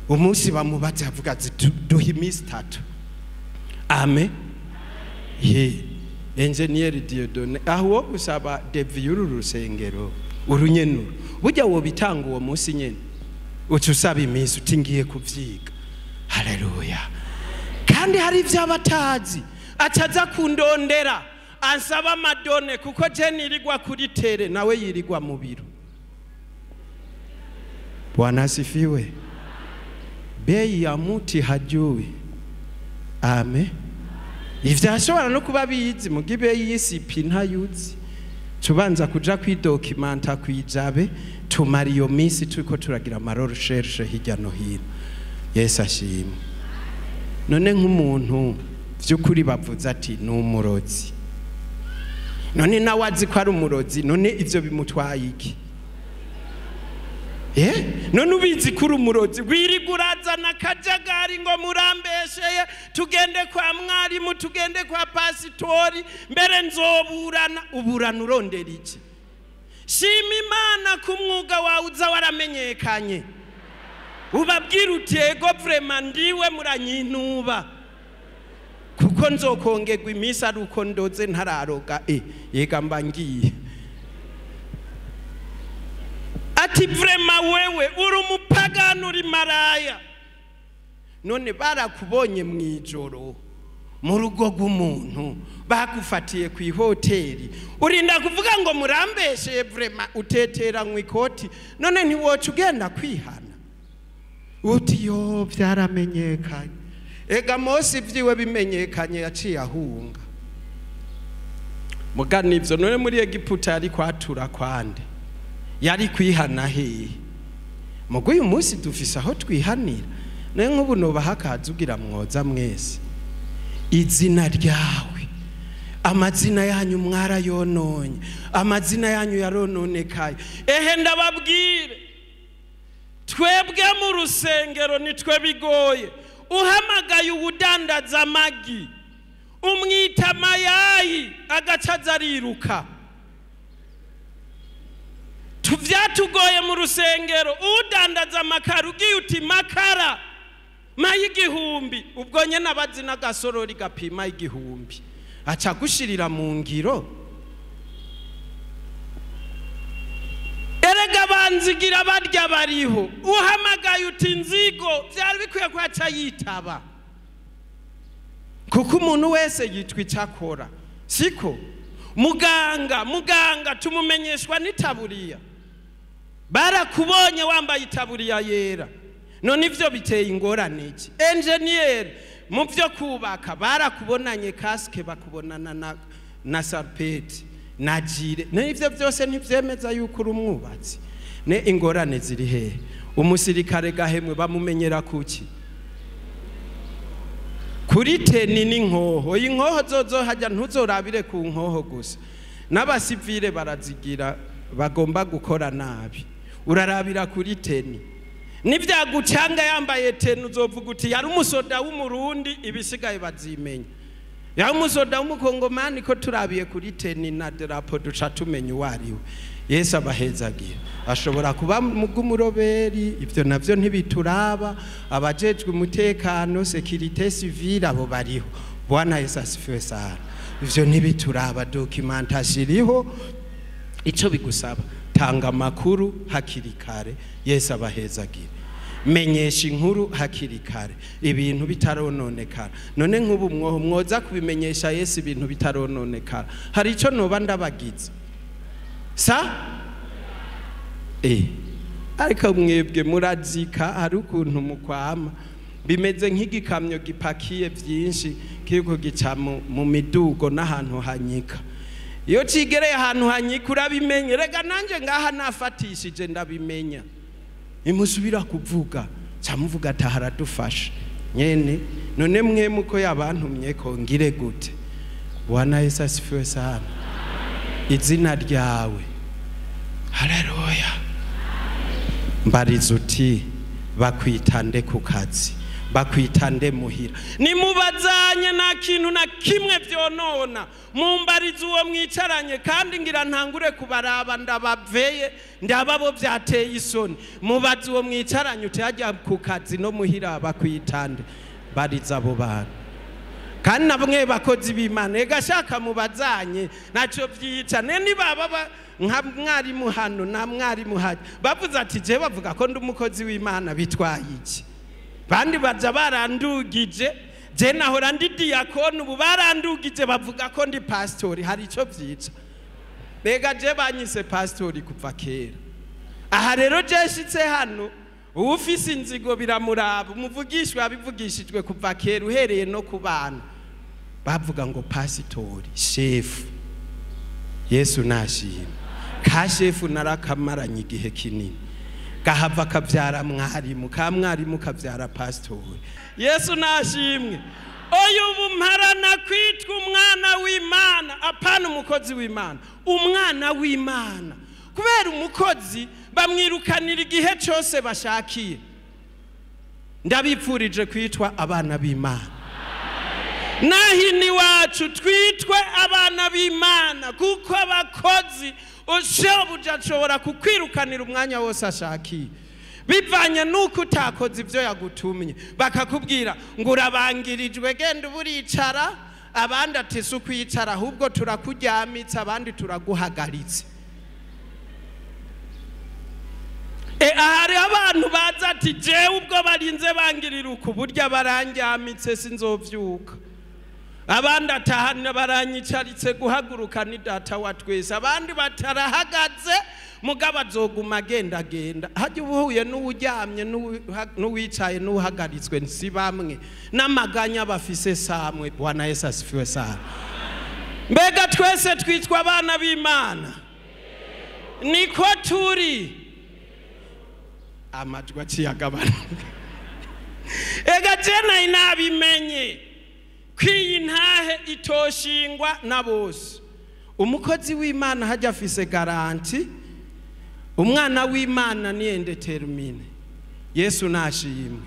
umunsi bamubaze avuga ati duha iminsi 3. Amen. Ye engineer Dieudonné aho wo gusaba devi y'uru rusengero urunyenuru burya wo bitanga uwo munsi nyene uca usaba iminsi uti ngiye kuvyiga. Haleluya. Kandi hari ivyo abatazi ataza kundondera ansaba amadone kuko je nirirwa kuri tere nawe yirirwa mu biro. Bwana asifiwe. Bei ya muti hajui. Amen. Ivyo ashobora no kuba bizi mugibe y'isipi ntayuzi. Tubanza kuja kwidocumenta kwijabe tumara iyo minsi turiko turagira amarecherche hirya no hino. Yesu ashimwe. None nk'umuntu vy'ukuri bavuze ati ni umurozi, none nawe azi ko ari umurozi, none ivyo bimutwaye iki? None ubizi ko uri umurozi wirirwa urazana akajagari ngo murambesheye, tugende kwa mwarimu, tugende kwa pasitori, mbere nzoburana. Uburana urondera iki? Shima Imana ku mwuga wawe uza waramenyekanye, ubabwira uti ego vrema ndiwe muranyinuba kuko nzokongerwa iminsi ari uko ndoze ntararoga. Yega mba ngiye. Ati vrema wewe uri umupagani uri maraya. None barakubonye mwijoro mu rugo rw'umuntu, bagufatiye ku ihoteli, urinda kuvuga ngo murambesheye vrema, utetera mu ikoti. None ntiwoca ugenda kwihana uti yo byaramenyekanye. Ega Mose ivyiwe bimenyekanye yaciye ahunga. Mugani ivyo none muri Egiputa yari kwatura kwande, yari kwihana hehe? Mugo uyu munsi dufise aho twihanira. Naye nk'ubu nobaha akazi ugira mwoza mwese izina ryawe, amazina yanyu mwarayononye, amazina yanyu yarononekaye. Ehe ndababwire, twebwe mu rusengero nitwe bigoye. Uhamagaye uwudandaza amagi umwita mayayi agaca ariruka. Tuvyatugoye mu rusengero, udandaza amakara ugiye uti makara mayi igihumbi, ubwo nyene abazi n'agasorori gapima igihumbi aca gushirira mu ngiro. Erega banzigira barya bariho, uhamagaye uti nzigo, vyari bikwiye ko aca yitaba, kuko umuntu wese yitwa icakora. Siko muganga tumumenyeshwa n'itaburiya. Barakubonye wambaye itaburiya yera, none ivyo biteye ingorane iki? Engineer mu vyo kubaka barakubonanye casque, bakubonana na sarpeti na jire, n'ivyo vyose ntivyemeza yuko uri umwubatsi. Ne ingorane ziri hehe? Umusirikare gahemwe bamumenyera kuki? Kuri teni n'inkoho. Inkoho zozo hajya ntuzorabire ku nkoho gusa, n'abasivile barazigira bagomba gukora nabi. Urarabira kuri teni, nivyagucanga yambaye teni uzovuga uti yari umusoda w'umurundi, ibisigaye bazimenya. Yari umusoda w'umukongomani ko turabiye kuri teni na drapo duca tumenya uwo ari we. Yesu abahezagira. Ashobora kuba mugumuroberi, ivyo navyo ntibituraba. Abajejwe umutekano sécurité civile abo bariho. Bwana Yesu asifiwe sana. Ivyo ntibituraba, documentation iriho. Ico bigusaba, tanga amakuru hakiri kare. Yesu abahezagira. Menyesha inkuru hakiri kare, ibintu bitarononekara. None nk'ubu mwoza kubimenyesha Yesu ibintu bitarononekara, hari ico noba ndabagize sa? Ariko mwebwe murazika, hari ukuntu mukwama bimeze nk'igikamyo gipakiye vyinshi kiriko gica mu midugo n'ahantu hanyika. Iyo cigereye ahantu hanyika urabimenye. Rega nanje ngaha nafatishije ndabimenya. Imusubira kuvuga camuvuga ati haradufasha nyene. None mwe muko yabantumye ko ngire gute? Bwana Yesu asifiwe sana. Izina ryawe, haleluya. Mbariza uti bakwitande ku kazi, bakwitande muhira, nimubazanye nta kintu na kimwe vyonona. Mumbariza uwo mwicaranye, kandi ngira ntangure kubaraba ndabaveye ndababo vyateye isoni. Mubaze uwo mwicaranye uti hajya ku kazi no muhira bakwitande. Bariza abo bantu. Kandi namwe bakozi b'Imana ega shaka mubazanye ntacyo byica. Ne nibaba nka mwarimu hano na mwarimu haje bavuze ati je bavuga ko ndi umukozi w'Imana bitwaye iki? Bandi baja barandugije, je nahora ndi diakoni ubu barandugije bavuga ko ndi pastori, hari ico vyica. Bega je banyise pastori kuva kera. Aha rero je nshitse hano uwufise inzigo biramuraba, umuvugishwa abivugishijwe kuva kera uhereye no ku bana bavuga ngo pasitori shefu. Yesu nashimwe. Ka shefu narakamaranye igihe kinini, gahava kavyara mwarimu, ka mwarimu kavyara pastori. Yesu nashimwe. Oyu bumparana kwitwa umwana w'Imana, apana umukozi w'Imana, umwana w'Imana. Kubera umukozi bamwirukanira igihe cyose bashakiye. Ndabipfurije kwitwa abana b'Imana. Nahini wacu twitwe abana b'Imana, kuko abakozi ushobuja ashobora kukwirukanira umwanya wose ashakiye, bivanye nuko utakoze ibyo yagutumye. Bakakubwira ngo urabangirijwe, genda uburicara, abandi ati si ukwicara ahubwo turakujyamitse, abandi turaguhagaritse. Ahari abantu baza ati jewe ubwo barinze bangirira uku burya baranjyamitse sinzovyuka, abandi atahana baranyicaritse guhaguruka ni data wa twese, abandi batarahagaze mugabo azoguma agenda genda. Hajya uhuye n'uwuryamye n'uwicaye n'uhagaritswe si bamwe, n'amaganya bafise samwe. Bwana Yesu asifiwe sana. Mbega twese twitwa abana b'Imana, niko turi. Amajwi aciyagabana. Ega je nari nabimenye kwiyi ntahe itoshingwa na bose. Umukozi w'Imana hajya afise garanti, umwana w'Imana ni indetermine. Yesu nashimwe.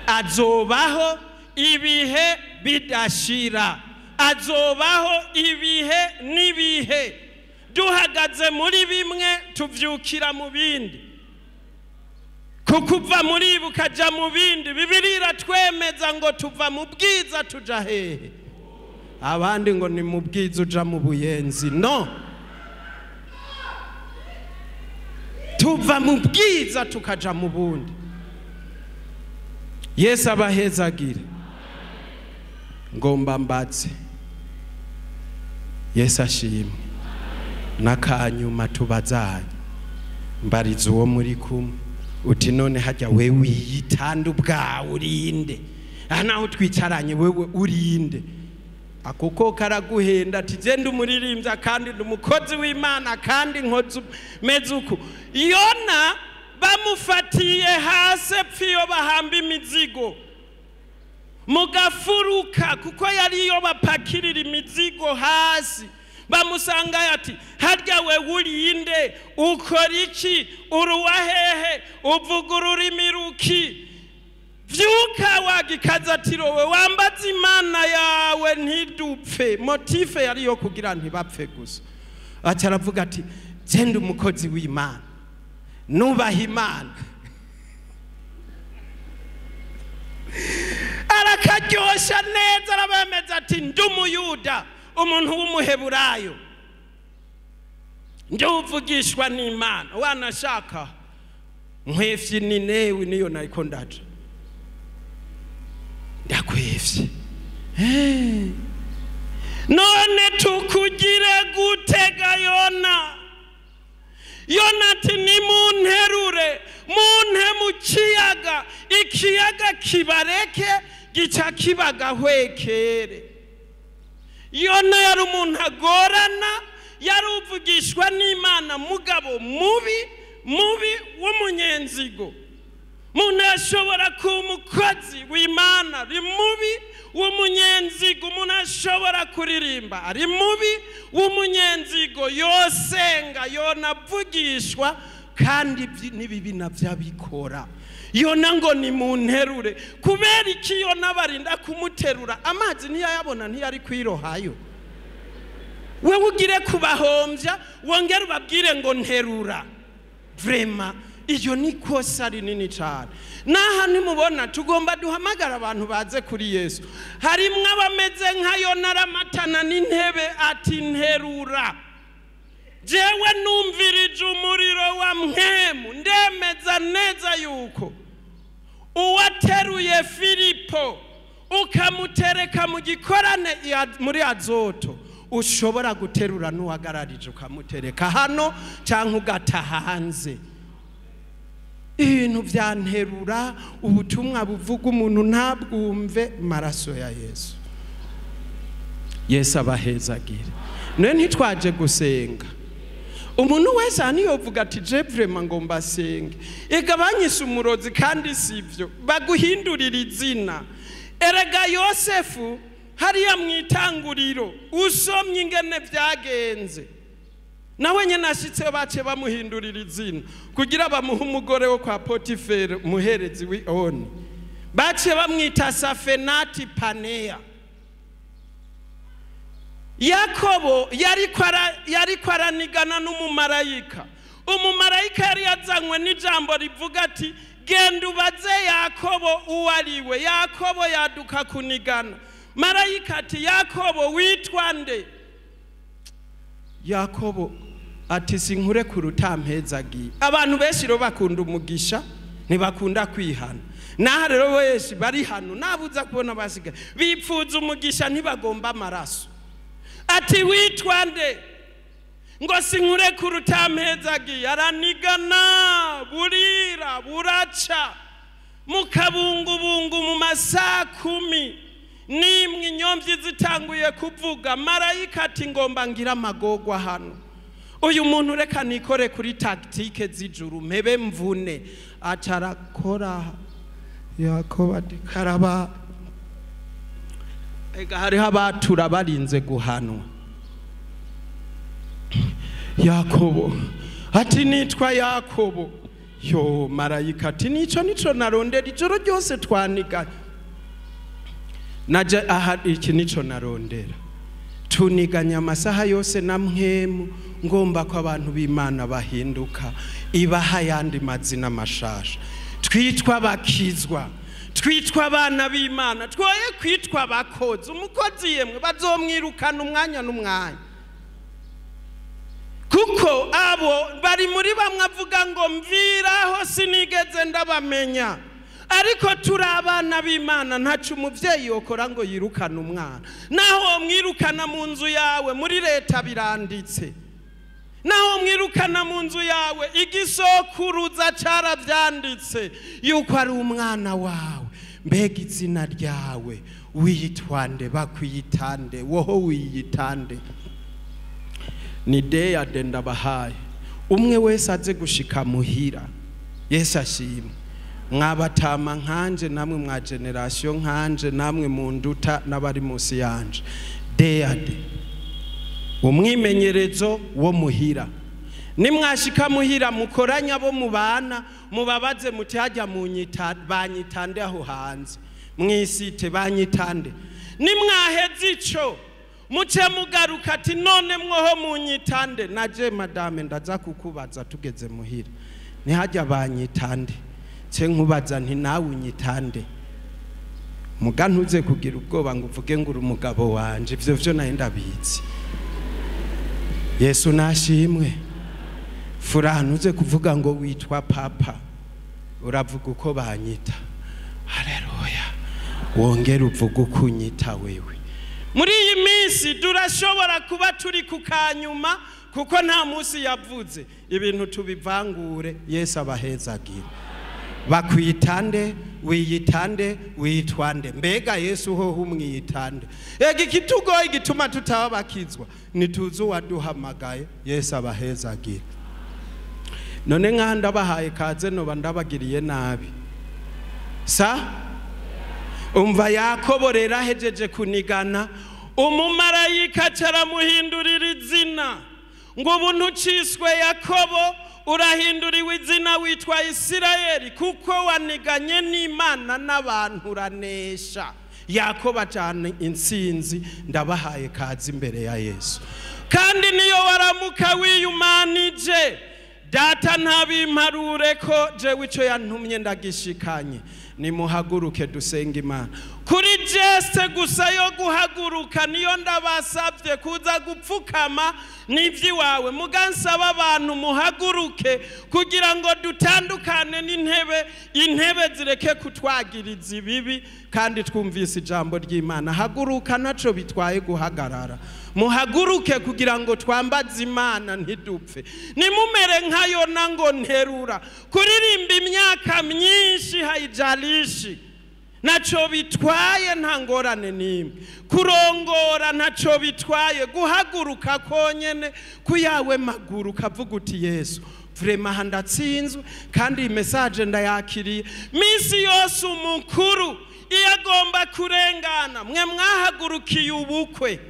Azobaho ibihe bidashira, azobaho ibihe n'ibihe. Duhagaze muri bimwe tuvyukira mu bindi, kukuva muri bukaja mu bindi. Bibiliya iratwemeza ngo tuva mu bwiza tuja hehe? Abandi ngo ni mu bwiza uja mu buyenzi. No, tuva mu bwiza tukaja mu bundi. Yesu abahezagire. Ngomba mbatse. Yesu ashimwe. Nakanyuma tubazanye mbariza uwo muri kumwe uti none hajya wewe wiyitanda ubwawe urinde, aha naho twicaranye wewe urinde. Akoko karaguhenda ati je ndi umuririmbyi kandi ndi umukozi w'Imana kandi nkoze meze uku. Yona bamufatiye hasi pfiyo bahamba imizigo mugafuruka, kuko yariyo bapakirira imizigo hasi. Bamusanga ati harya we urinde, ukora iki, uruwa hehe, uvuga ururimi ruki? Vyuka wagikazatirowe, wambaze Imana yawe ntidupfe. Motife yari yo kugira ntibapfe gusa. Aca aravuga ati je ndi umukozi w'Imana, nubaha Imana. Arakaryosha neza, arabemeza ati ndi umuyuda, umuntu w'umuheburayo, nduvugishwa n'Imana. Wanashaka nkwefye ni newe niyo nariko ndaja ndakwefye. None tukugire gutega Yona? Yona ati nimunterure munte mu kiyaga, ikiyaga kibareke gica kibagahwekere. Yona yari umuntu agorana, yari uvugishwa n'Imana, mugabo mubi mubi w'umunyenzigo. Umuntu ashobora kuba umukozi w'Imana ari mubi w'umunyenzigo, umuntu ashobora kuririmba ari mubi w'umunyenzigo, yosenga yonavugishwa kandi n'ibibi navyo abikora. Yona ngo ni munterure. Kubera iki Yona barinda kumuterura? Amazi ntiyayabona, ntiyari kwirohayo. Wewe ugire kubahombya wongere ubabwire ngo nterura. Vrema Iyo ni kosa rinini cyane. Naha ntimubona tugomba duhamagara abantu baze kuri Yesu. Harimwo abameze nka Yona aramatana n'intebe ati nterura. Jewe numvirije umuriro wa mpwemu, ndemeza neza yuko uwateruye Filipo ukamutereka mu gikorane muri Azoto, ushobora guterura n'uwagararije ukamutereka hano cyangwa ugataha hanze. Ibintu byanterura, ubutumwa buvuga umuntu ntabwumve, maraso ya Yesu. Yesu abahezagire. None ntitwaje gusenga. Umuntu wese hano yovuga ati je vraiment ngo mbasenge, igabanyisha umurozi kandi sivyo, baguhindurira izina. Erega Yosefu hariya mu itanguriro usomye ingene byagenze, nawe nyene ashitse bace bamuhindurira izina kugira bamuhe umugore wo kwa Potiferi umuherezi w'Oni, bace bamwita Safenati Panea. Yakobo yariko aranigana n'umumarayika. Umumarayika yari yazanywe n'ijambo rivuga ati genda ubaze Yakobo uwo ari we. Yakobo yaduka kunigana. Marayika ati Yakobo witwa nde? Yakobo ati sinkure kurutampezagiye. Abantu benshi rero bakunda umugisha, ntibakunda kwihana. Naha rero benshi bari hano nabuza kubona basigaye bipfuza umugisha, ntibagomba amaraso. Ati witwa nde? Ngo sinkure kurutampezagiye. Aranigana burira buraca mu kabungubungu mu masaha 10 nimwe inyomvyi zitanguye kuvuga. Marayika ati ngomba ngira amagorwa hano, uyu muntu reka nikore kuri tactique z'ijuru mpebe mvune. Acarakora Yakobo ati karaba. Ega hariho abatura barinze guhanwa. Yakobo ati nitwa Yakobo. Yo marayika ati nico nico narondera ijoro ryose twaniga naje aha, iki nico narondera. Tuniganya amasaha yose na mpwemu, ngomba ko abantu b'Imana bahinduka, ibaha yandi mazina mashasha. Twitwa bakizwa, twitwa abana b'Imana, twoye kwitwa abakozi. Umukozi yemwe bazomwirukana umwanya n'umwanya, kuko abo bari muri bamwe avuga ngo mviraho sinigeze ndabamenya. Ariko turi abana b'Imana, ntaco umuvyeyi yokora ngo yirukane umwana. Naho mwirukana mu nzu yawe muri leta biranditse, naho mwirukana mu nzu yawe igisokuruza caravyanditse yuko ari umwana wawe. Mbega izina ryawe wiyitwande, bakwiyitande, woho wiyitande? Ni deya dendabahaye. Umwe wese aze gushika muhira. Yesu ashimwe. Mwabatama nkanje namwe mwa generation nkanje namwe munduta n'abari munsi yanje. Deyade umwimenyerezo wo muhira. Nimwashika muhira mukoranya bo mubana, mubabaze muti hajya munyita banyitande aho hanze mwisite banyitande. Nimwaheze ico muce mugaruka ati none mwoho munyitande. Naje madame ndaza kukubaza tugeze muhira, nihajya banyitande nce nkubaza nti nawe unyitande. Muga ntuze kugira ubwoba ngo uvuge ngo uri umugabo wanje, ivyo vyo naye ndabizi. Yesu nashimwe. Furaha ntuze kuvuga ngo witwa papa, uravuga uko banyita. Haleluya. Wongera uvuga uko unyita wewe. Muri iyi minsi turashobora kuba turi ku kanyuma, kuko nta munsi yavuze ibintu tubivangure. Yesu abahezagire. Bakwitande, wiyitande, witwande. Mbega Yesu hoho umwitande. Ega ikitugoye igituma tutaba bakizwa nituzi uwaduhamagaye. Yesu abahezagire. None nkaha ndabahaye kaze noba ndabagiriye nabi. Sa umva Yakobo rero ahejeje kunigana, umumarayika caramuhindurira izina. Ngo ubu ntuciswe Yakobo, urahinduriwe izina witwa Isirayeli, kuko waniganye n'Imana n'abantu uranesha. Yakobo ajana intsinzi. Ndabahaye kaze imbere ya Yesu. Kandi niyo waramuka wiyumanije, Data ntabimparure ko jewe ico yantumye ndagishikanye. Nimuhaguruke dusenge Imana. Kuri geste gusa yo guhaguruka niyo ndabasabye kuza gupfukama n'ivy'iwawe. Mugansaba abantu muhaguruke kugira ngo dutandukane n'intebe, intebe zireke kutwagiriza ibibi kandi twumvise ijambo ry'Imana. Haguruka naco bitwaye guhagarara. Muhaguruke kugira ngo twambaze Imana ntidupfe. Nimumere nka Yona ngo nterura. Kuririmba imyaka myinshi haijalishi, naco bitwaye, nta ngorane n'imwe. Kurongora ntaco bitwaye, guhaguruka konyene kuyawe maguru kavuga uti Yesu vraiment aha ndatsinzwe kandi iyi message ndayakiriye. Misi yose umukuru iyo agomba kurengana, mwe mwahagurukiye ubukwe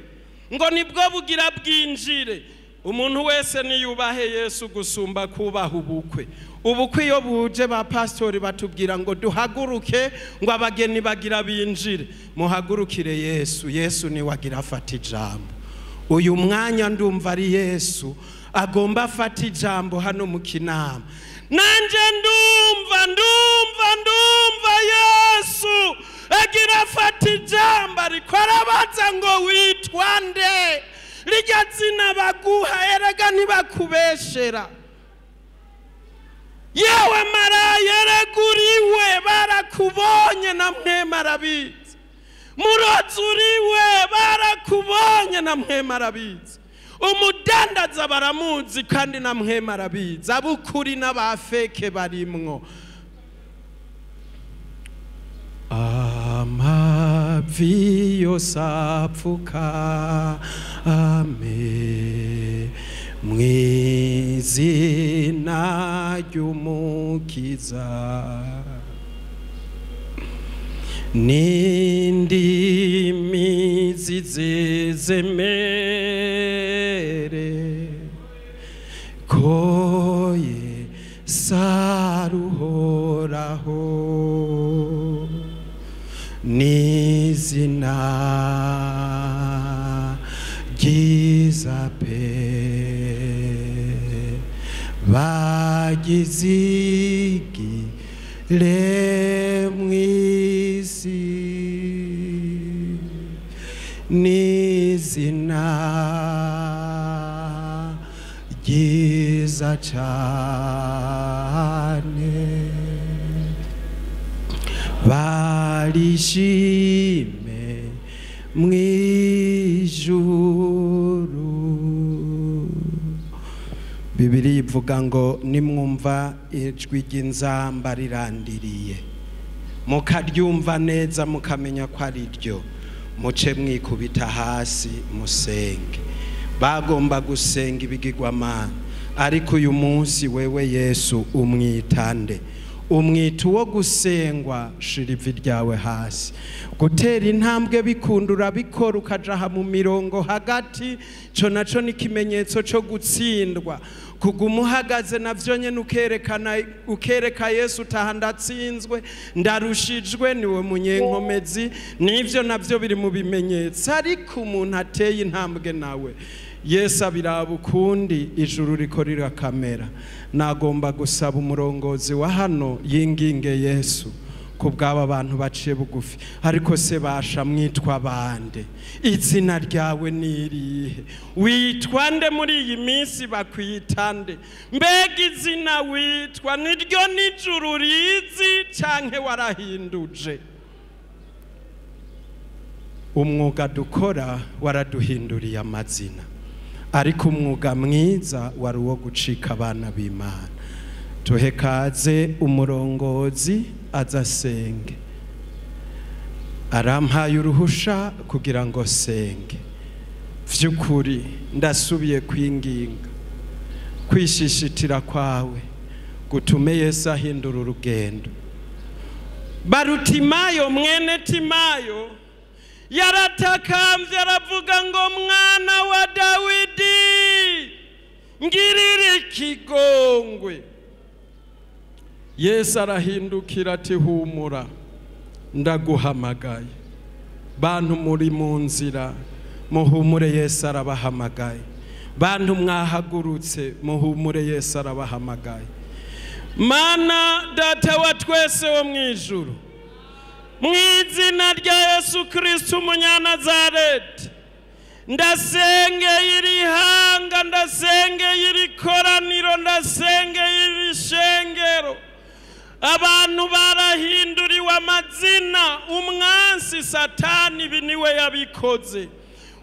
ngo nibwo bugira bwinjire. Umuntu wese niyubahe Yesu gusumba kubaha ubukwe. Ubukwe iyo buje ba pastori batubwira ngo duhaguruke ngo abageni bagira binjire. Muhagurukire Yesu, Yesu ni wagira afata ijambo. Uyu mwanya ndumva ari Yesu agomba afata ijambo hano mu kinama. Nanje ndumva ndumva ndumva Yesu agira afata ijambo, ariko arabaza ngo witwa nde? Rirya zina baguha erega ntibakubeshera. Yewe maraya ereguriwe barakubonye na mwe marabizi. Murozi uriwe barakubonye na mwe marabizi. Umudandaza baramuzi kandi na mwe marabizi. Abukuri n'abafeke barimwo. Amavi yose apfuka ame mw'izina ry'Umukiza, n'indimi zizezemere ko Yesu aruhoraho, n'izina ryiza pe bagizigire mw'isi, n'izina ryiza cane barishime mw'ijuru. Bibiri ivuga ngo nimwumva ijwi ry'inzamba rirandiriye, mukaryumva neza mukamenya ko ari ryo, muce mwikubita hasi musenge. Bagomba gusenga ibigirwamana, ariko uyu munsi wewe Yesu umwitande, umwita uwo gusengwa. Shira ivi ryawe hasi. Gutera intambwe bikundura bikora ukajaha mu mirongo hagati, co naco ni ikimenyetso co gutsindwa. Kuguma uhagaze navyo nyene ukerekana, ukereka Yesu utaha ndatsinzwe ndarushijwe, niwe munyenkomezi. Nivyo navyo biri mu bimenyetso. Ariko umuntu ateye intambwe nawe Yesu abiraba ukundi, ijuru riko rirakamera. Nagomba gusaba umurongozi wa hano yinginge Yesu kubw'aba bantu baciye bugufi. Ariko se basha mwitwa bande? Izina ryawe ni irihe? Witwa nde muri iyi minsi bakwita nde? Mbega izina witwa niryo n'ijuru rizi canke warahinduje? Umwuga dukora waraduhinduriye amazina, ariko umwuga mwiza wari uwo gucika abana b'Imana. Tuhe kaze umurongozi azasenge. Arampaye uruhusha kugira ngo senge. Vy'ukuri ndasubiye kwinginga kwishishitira kwawe gutume Yesu ahindura urugendo. Barutimayo mwene Timayo yaratakambye aravuga ngo mwana wa Dawidi ngirira ikigongwe. Yesu arahindukira ati humura ndaguhamagaye. Bantu muri mu nzira muhumure, Yesu arabahamagaye. Bantu mwahagurutse, muhumure, Yesu arabahamagaye. Mana Data wa twese wo mu ijuru, mu izina rya Yesu Kristo umunyanazareti, ndasengeye iri hanga, ndasengeye iri koraniro, ndasengeye iri shengero. Abantu barahinduriwe amazina, umwansi Satani ibi niwe yabikoze.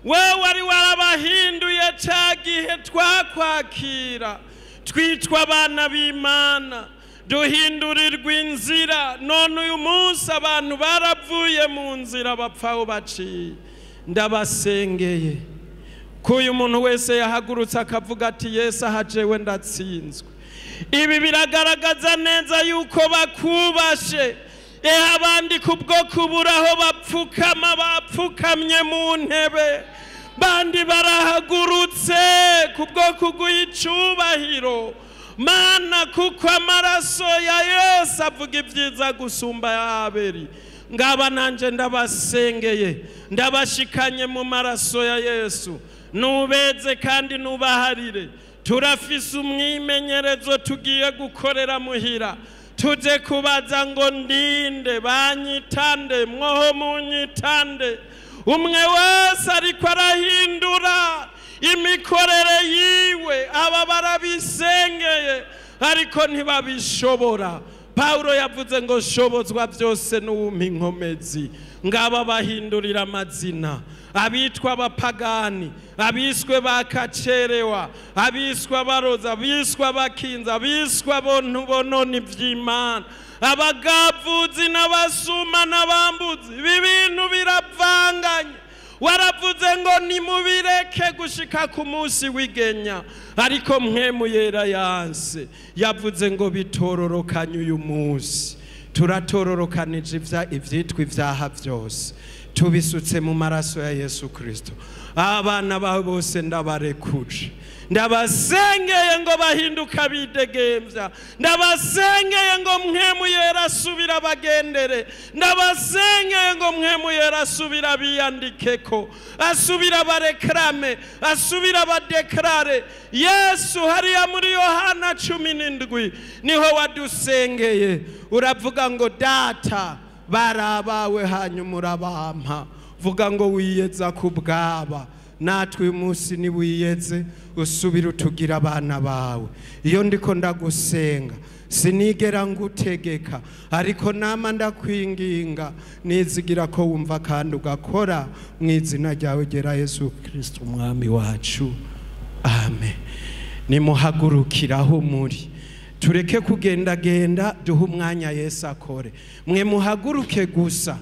Wewe wari warabahinduye ca gihe twakwakira, twitwa abana b'Imana, duhindurirwa inzira. None uyu munsi abantu baravuye mu nzira, bapfa aho baciye. Ndabasengeye ko uyu muntu wese yahagurutse akavuga ati: "Yesu, aha jewe ndatsinzwe." Ibi biragaragaza neza yuko bakubashe. Ehe, abandi kubwo kubura aho bapfukama bapfukamye mu ntebe, bandi barahagurutse kubwo kuguha icubahiro, Mana, kuko amaraso ya Yesu avuga ibyiza gusumba ya Abeli. Ngaba nanje ndabasengeye, ndabashikanye mu maraso ya Yesu. Nubeze kandi nubaharire. Turafise umwimenyerezo tugiye gukorera muhira, tuje kubaza ngo: "Ndinde? Banyitande? Mwoho munyitande?" Umwe wese ariko arahindura imikorere yiwe. Aba barabisengeye ariko ntibabishobora. Pawulo yavuze ngo: "Shobozwa byose n'uwumpa inkomezi." Ngaba bahindurira amazina, abitwa abapagani, abiswe bakacerewa, abiswe abaroza, abiswe abakinza, abiswe abontu bonona ivy'Imana, abagavuzi n'abasuma n'abambuzi. Ibi bintu biravanganye. Waravuze ngo nimubireke gushika ku munsi w'igenya, ariko Mpwemu Yera yanse yavuze ngo bitororokanye. Uyu munsi turatororokanije ivyitwa ivyaha vyose, tubisutse mu maraso ya Yesu Kristo. Abana bawe bose ndabarekuje, ndabasengeye ngo bahinduka bidegembya, ndabasengeye ngo Mpwemu Yera asubira bagendere, ndabasengeye ngo Mpwemu Yera asubira biyandikeko, asubira barekrame, asubira badekrare. Yesu, hariya muri Yohana 17 niho wadusengeye, uravuga ngo: "Data, barabawe hanyuma urabampa." Vuga ngo wiyeza ku bwaba. Natwe uyu munsi niwiyeze, usubire utugira abana bawe. Iyo ndiko ndagusenga sinigera ngutegeka, ariko nama ndakwinginga, nizigira ko wumva kandi ugakora, mu izina ryawe gera Yesu Kristo umwami wacu, amen. Nimuhagurukiraho muri, tureke kugendagenda, duhe umwanya Yesu akore. Mwe muhaguruke gusa,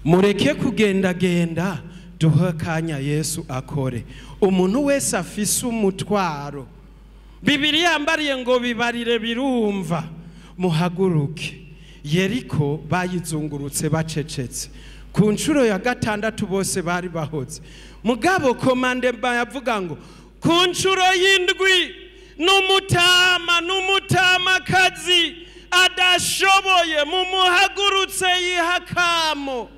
mureke kugendagenda, duhe akanya Yesu akore. Umuntu wese afise umutwaro, Bibiri yambariye ngo bibarire birumva, muhaguruke. Yeriko bayizungurutse bacecetse, ku nshuro ya gatandatu bose bari bahoze. Mugabo commandement yavuga ngo ku nshuro y'indwi, n'umutama n'umutamakazi adashoboye, mumuhagurutse yihakamo.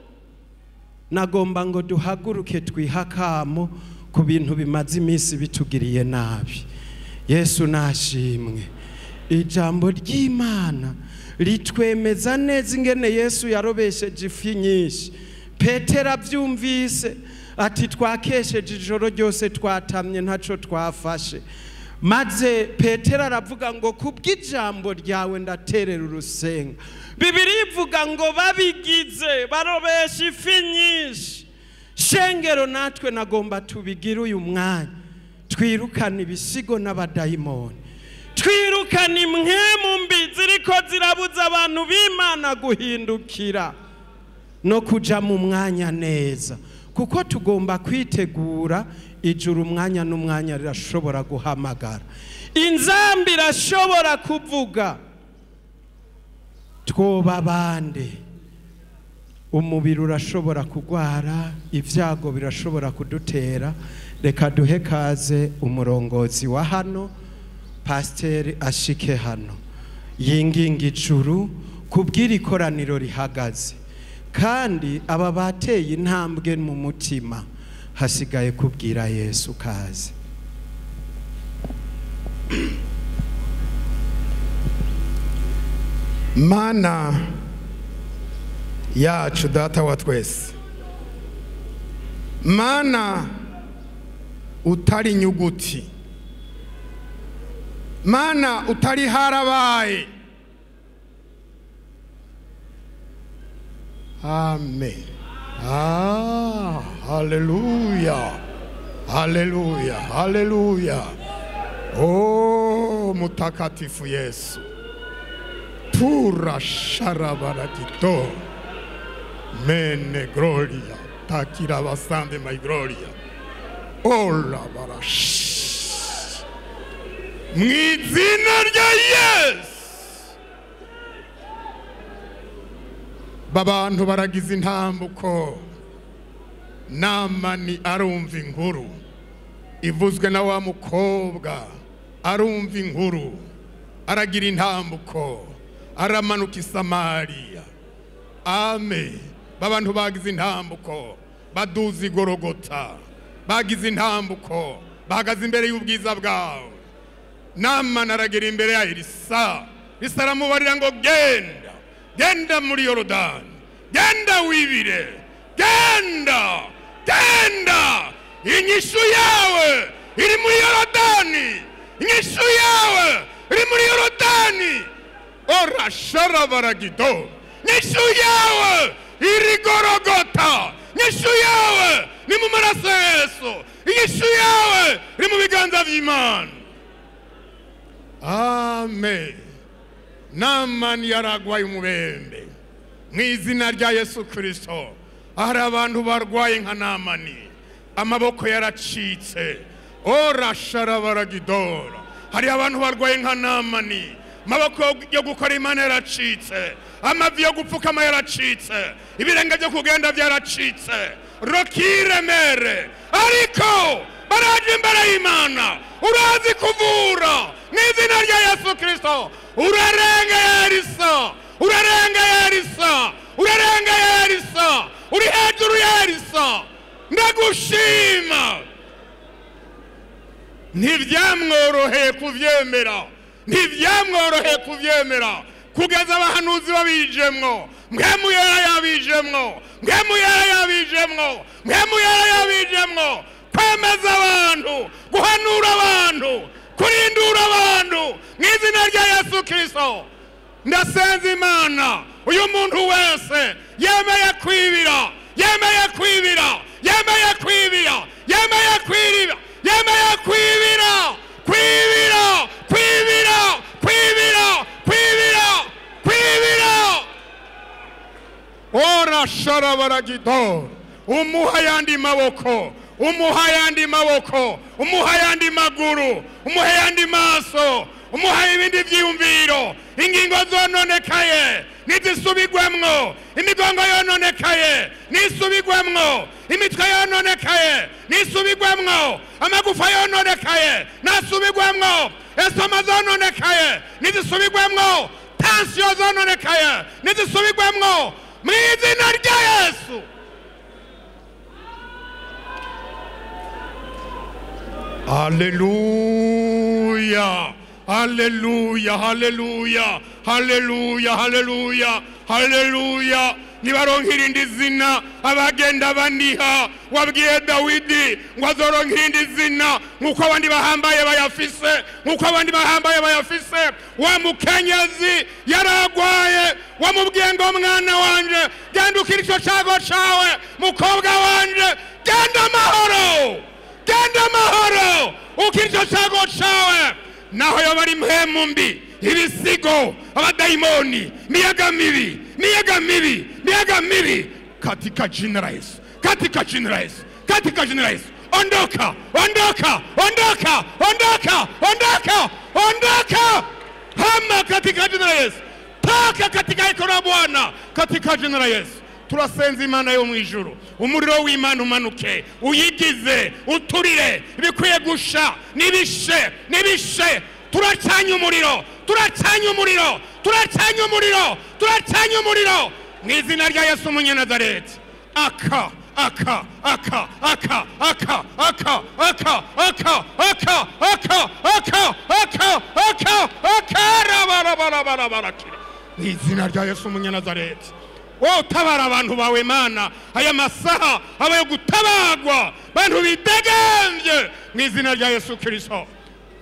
Nagomba ngo duhaguruke twihakamo ku bintu bimaze iminsi bitugiriye nabi. Yesu nashimwe. Ijambo ry'Imana ritwemeza neza ingene Yesu yarobesheje ifi nyinshi. Petero abyumvise ati: "Twakesheje ijoro ryose, twatamye, ntaco twafashe." Maze Petero aravuga ngo: "Kubw'ijambo ryawe ndaterera urusenga." Bibiri ivuga ngo babigize barobesha ifi nyinshi. Shengero, natwe nagomba tubigire uyu mwanya, twirukane ibisigo n'abadayimoni, twirukane impwemu mbi ziriko zirabuza abantu b'Imana guhindukira no kuja mu mwanya neza, kuko tugomba kwitegura ijuru. Umwanya n'umwanya rirashobora guhamagara, inzambi irashobora kuvuga. Twoba bande? Umubiri urashobora kugwara, ibyago birashobora kudutera. Reka duhe kaze umurongozi wa hano, pasiteri, ashike hano yinginga ijuru kubw'iri koraniro rihagaze. Kandi aba bateye intambwe mu mutima, Hasigaye kubwira Yesu kaze. Mana yacu data wa twese, Mana utari nyuguti, Mana utari harabaye. Amen. Ah, haleluya, haleluya, haleluya. Oh, mutakatifu Yesu. Tura sharabarakito mene gloria takira basande my gloria ola barash mwizina rya Yesu. Babantu baragize intambuko. Namani arumva inkuru ivuzwe na wa mukobwa, arumva inkuru aragira intambuko, aramanuka i Samariya. Amen. Babantu bagize intambuko baduza igorogota, bagize intambuko bahagaze imbere y'ubwiza bwawe. Namani aragera imbere ya Elisa. Elisa aramubarira ngo genda, genda muri Yorodani, genda wibire, genda, genda, inyishu yawe iri muri Yorodani, inyishu yawe iri muri Yorodani. Ora sharabaragito, inyishu yawe iri Gorogota, inyishu yawe ni mu maraso ya Yesu, inyishu yawe iri mu biganza by'Imana. Amen. Namani yaragwaye umubembe. Mu izina rya Yesu Kristo, hari abantu barwaye nka Namani, amaboko yaracitse. Ora sharabaragidora. Hari abantu barwaye nka Namani, amaboko yo gukora Imana yaracitse, amavi yo gupfukama yaracitse, ibirenge byo kugenda byaracitse, rokiremere. Ariko baraje imbere y'Imana, urazi kuvura mu izina rya Yesu Kristo. Urarenga Elisa, urarenga Elisa, urarenga Elisa, uri hejuru ya Elisa. Ndagushima. Ntibyamworoheye kuvyemera, ntibyamworoheye kuvyemera kugeza abahanuzi babijemwo, Mpwemu Yera yabijemwo, Mpwemu Yera yabijemwo, Mpwemu Yera yabijemwo, kwemeza abantu, guhanura abantu, kurindura abantu mu izina rya Yesu Kristo. Ndasenza Imana, uyu muntu wese yemeye kwibira, yemeye kwibira, yemeye kwibira, yemeye kwibira, yemeye kwibira, kwibira, kwibira, kwibira, kwibira, kwibira. Ora sharabaragidor, umuha yandi maboko, umuha yandi maboko, umuha yandi maguru, umuha yandi maso, umuha ibindi vyiyumviro. Ingingo zononekaye nizisubigwemwo, imigongo yononekaye nisubigwemwo, imitwe yononekaye nisubigwemwo, amagufa yononekaye nasubigwemwo, esoma zononekaye nizisubigwemwo, tansiyo zononekaye nizisubigwemwo, mu izina rya Yesu. Haleluya, haleluya, haleluya, haleluya, haleluya, haleluya. Nibaronka irindi zina abagenda baniha. Wabwiye Dawidi ngo azoronka irindi zina nkuko abandi bahambaye bayafise, nkuko abandi bahambaye bayafise. Wa mukenyezi yaragwaye, wamubwiye ngo mwana wanje genda ukira ico cago cawe, mukobwa wanje genda amahoro, genda amahoro, ukira ico cago cawe. Naho yoba ari impwemu mbi, ibisigo, abadaimoni, miyaga mibi, miyaga mibi, miyaga mibi, katika jina la Yesu, katika jina la Yesu, katika jina la Yesu, ondoka, ondoka, ondoka, ondoka, ondoka, ondoka, hama katika jina la Yesu, toka katika hekalu la Bwana katika jina la Yesu. Turasenza Imana yo mu ijuru, umuriro w'Imana umanuke, uyigize, uturire ibikwiye gusha nibishe, nibishe. Turacanye umuriro, turacanye umuriro, turacanye umuriro, turacanye umuriro mu izina rya Yesu Umunyanazareti. Aka aka aka aka aka aka aka aka aka aka aka aka aka aka rabarabarabarabarakira mu izina rya Yesu umunyanazareti. Wowe utabara abantu bawe Mana, aya masaha aba yo gutabagwa, bantu bidegembye mu izina rya Yesu Kristo.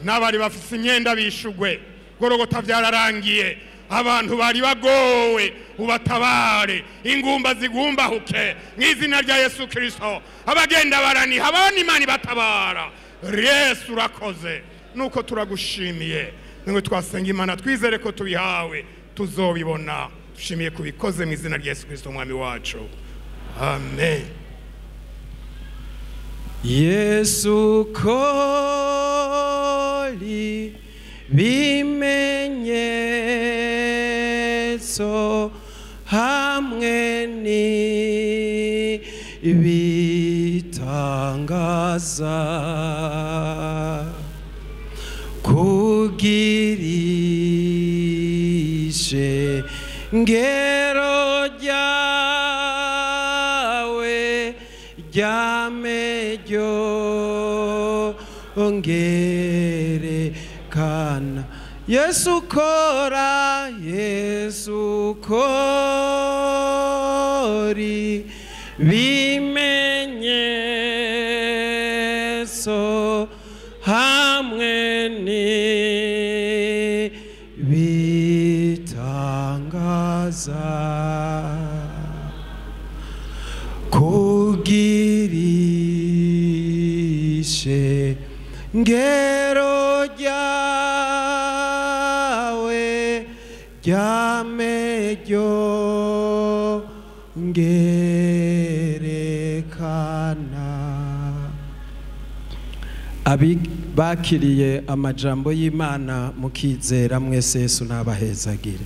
N'abari bafise imyenda bishugwe, Gorogota byararangiye, abantu bari bagowe ubatabare, ingumba zigumbahuke mu izina rya Yesu Kristo. Abagenda baraniha abana Imana ibatabara. Yesu urakoze, nuko turagushimiye. Nimwe twasenga Imana twizere ko tubihawe tuzobibona. Dushimiye kubikoze mu izina rya Yesu Kristo umwami wacu, amen. Yesu koli bimenyetso hamwe n'ibitangaza kugirishe ngero ryawe ryameryo ongerekana. Yesu kora, Yesu kori bimenyetso hamwe n'ibitangaza kugirishe ngero ryawe ryameryo ngerekana. Abi bakiriye amajambo y'Imana mukizera mwese, Yesu nabahezagire.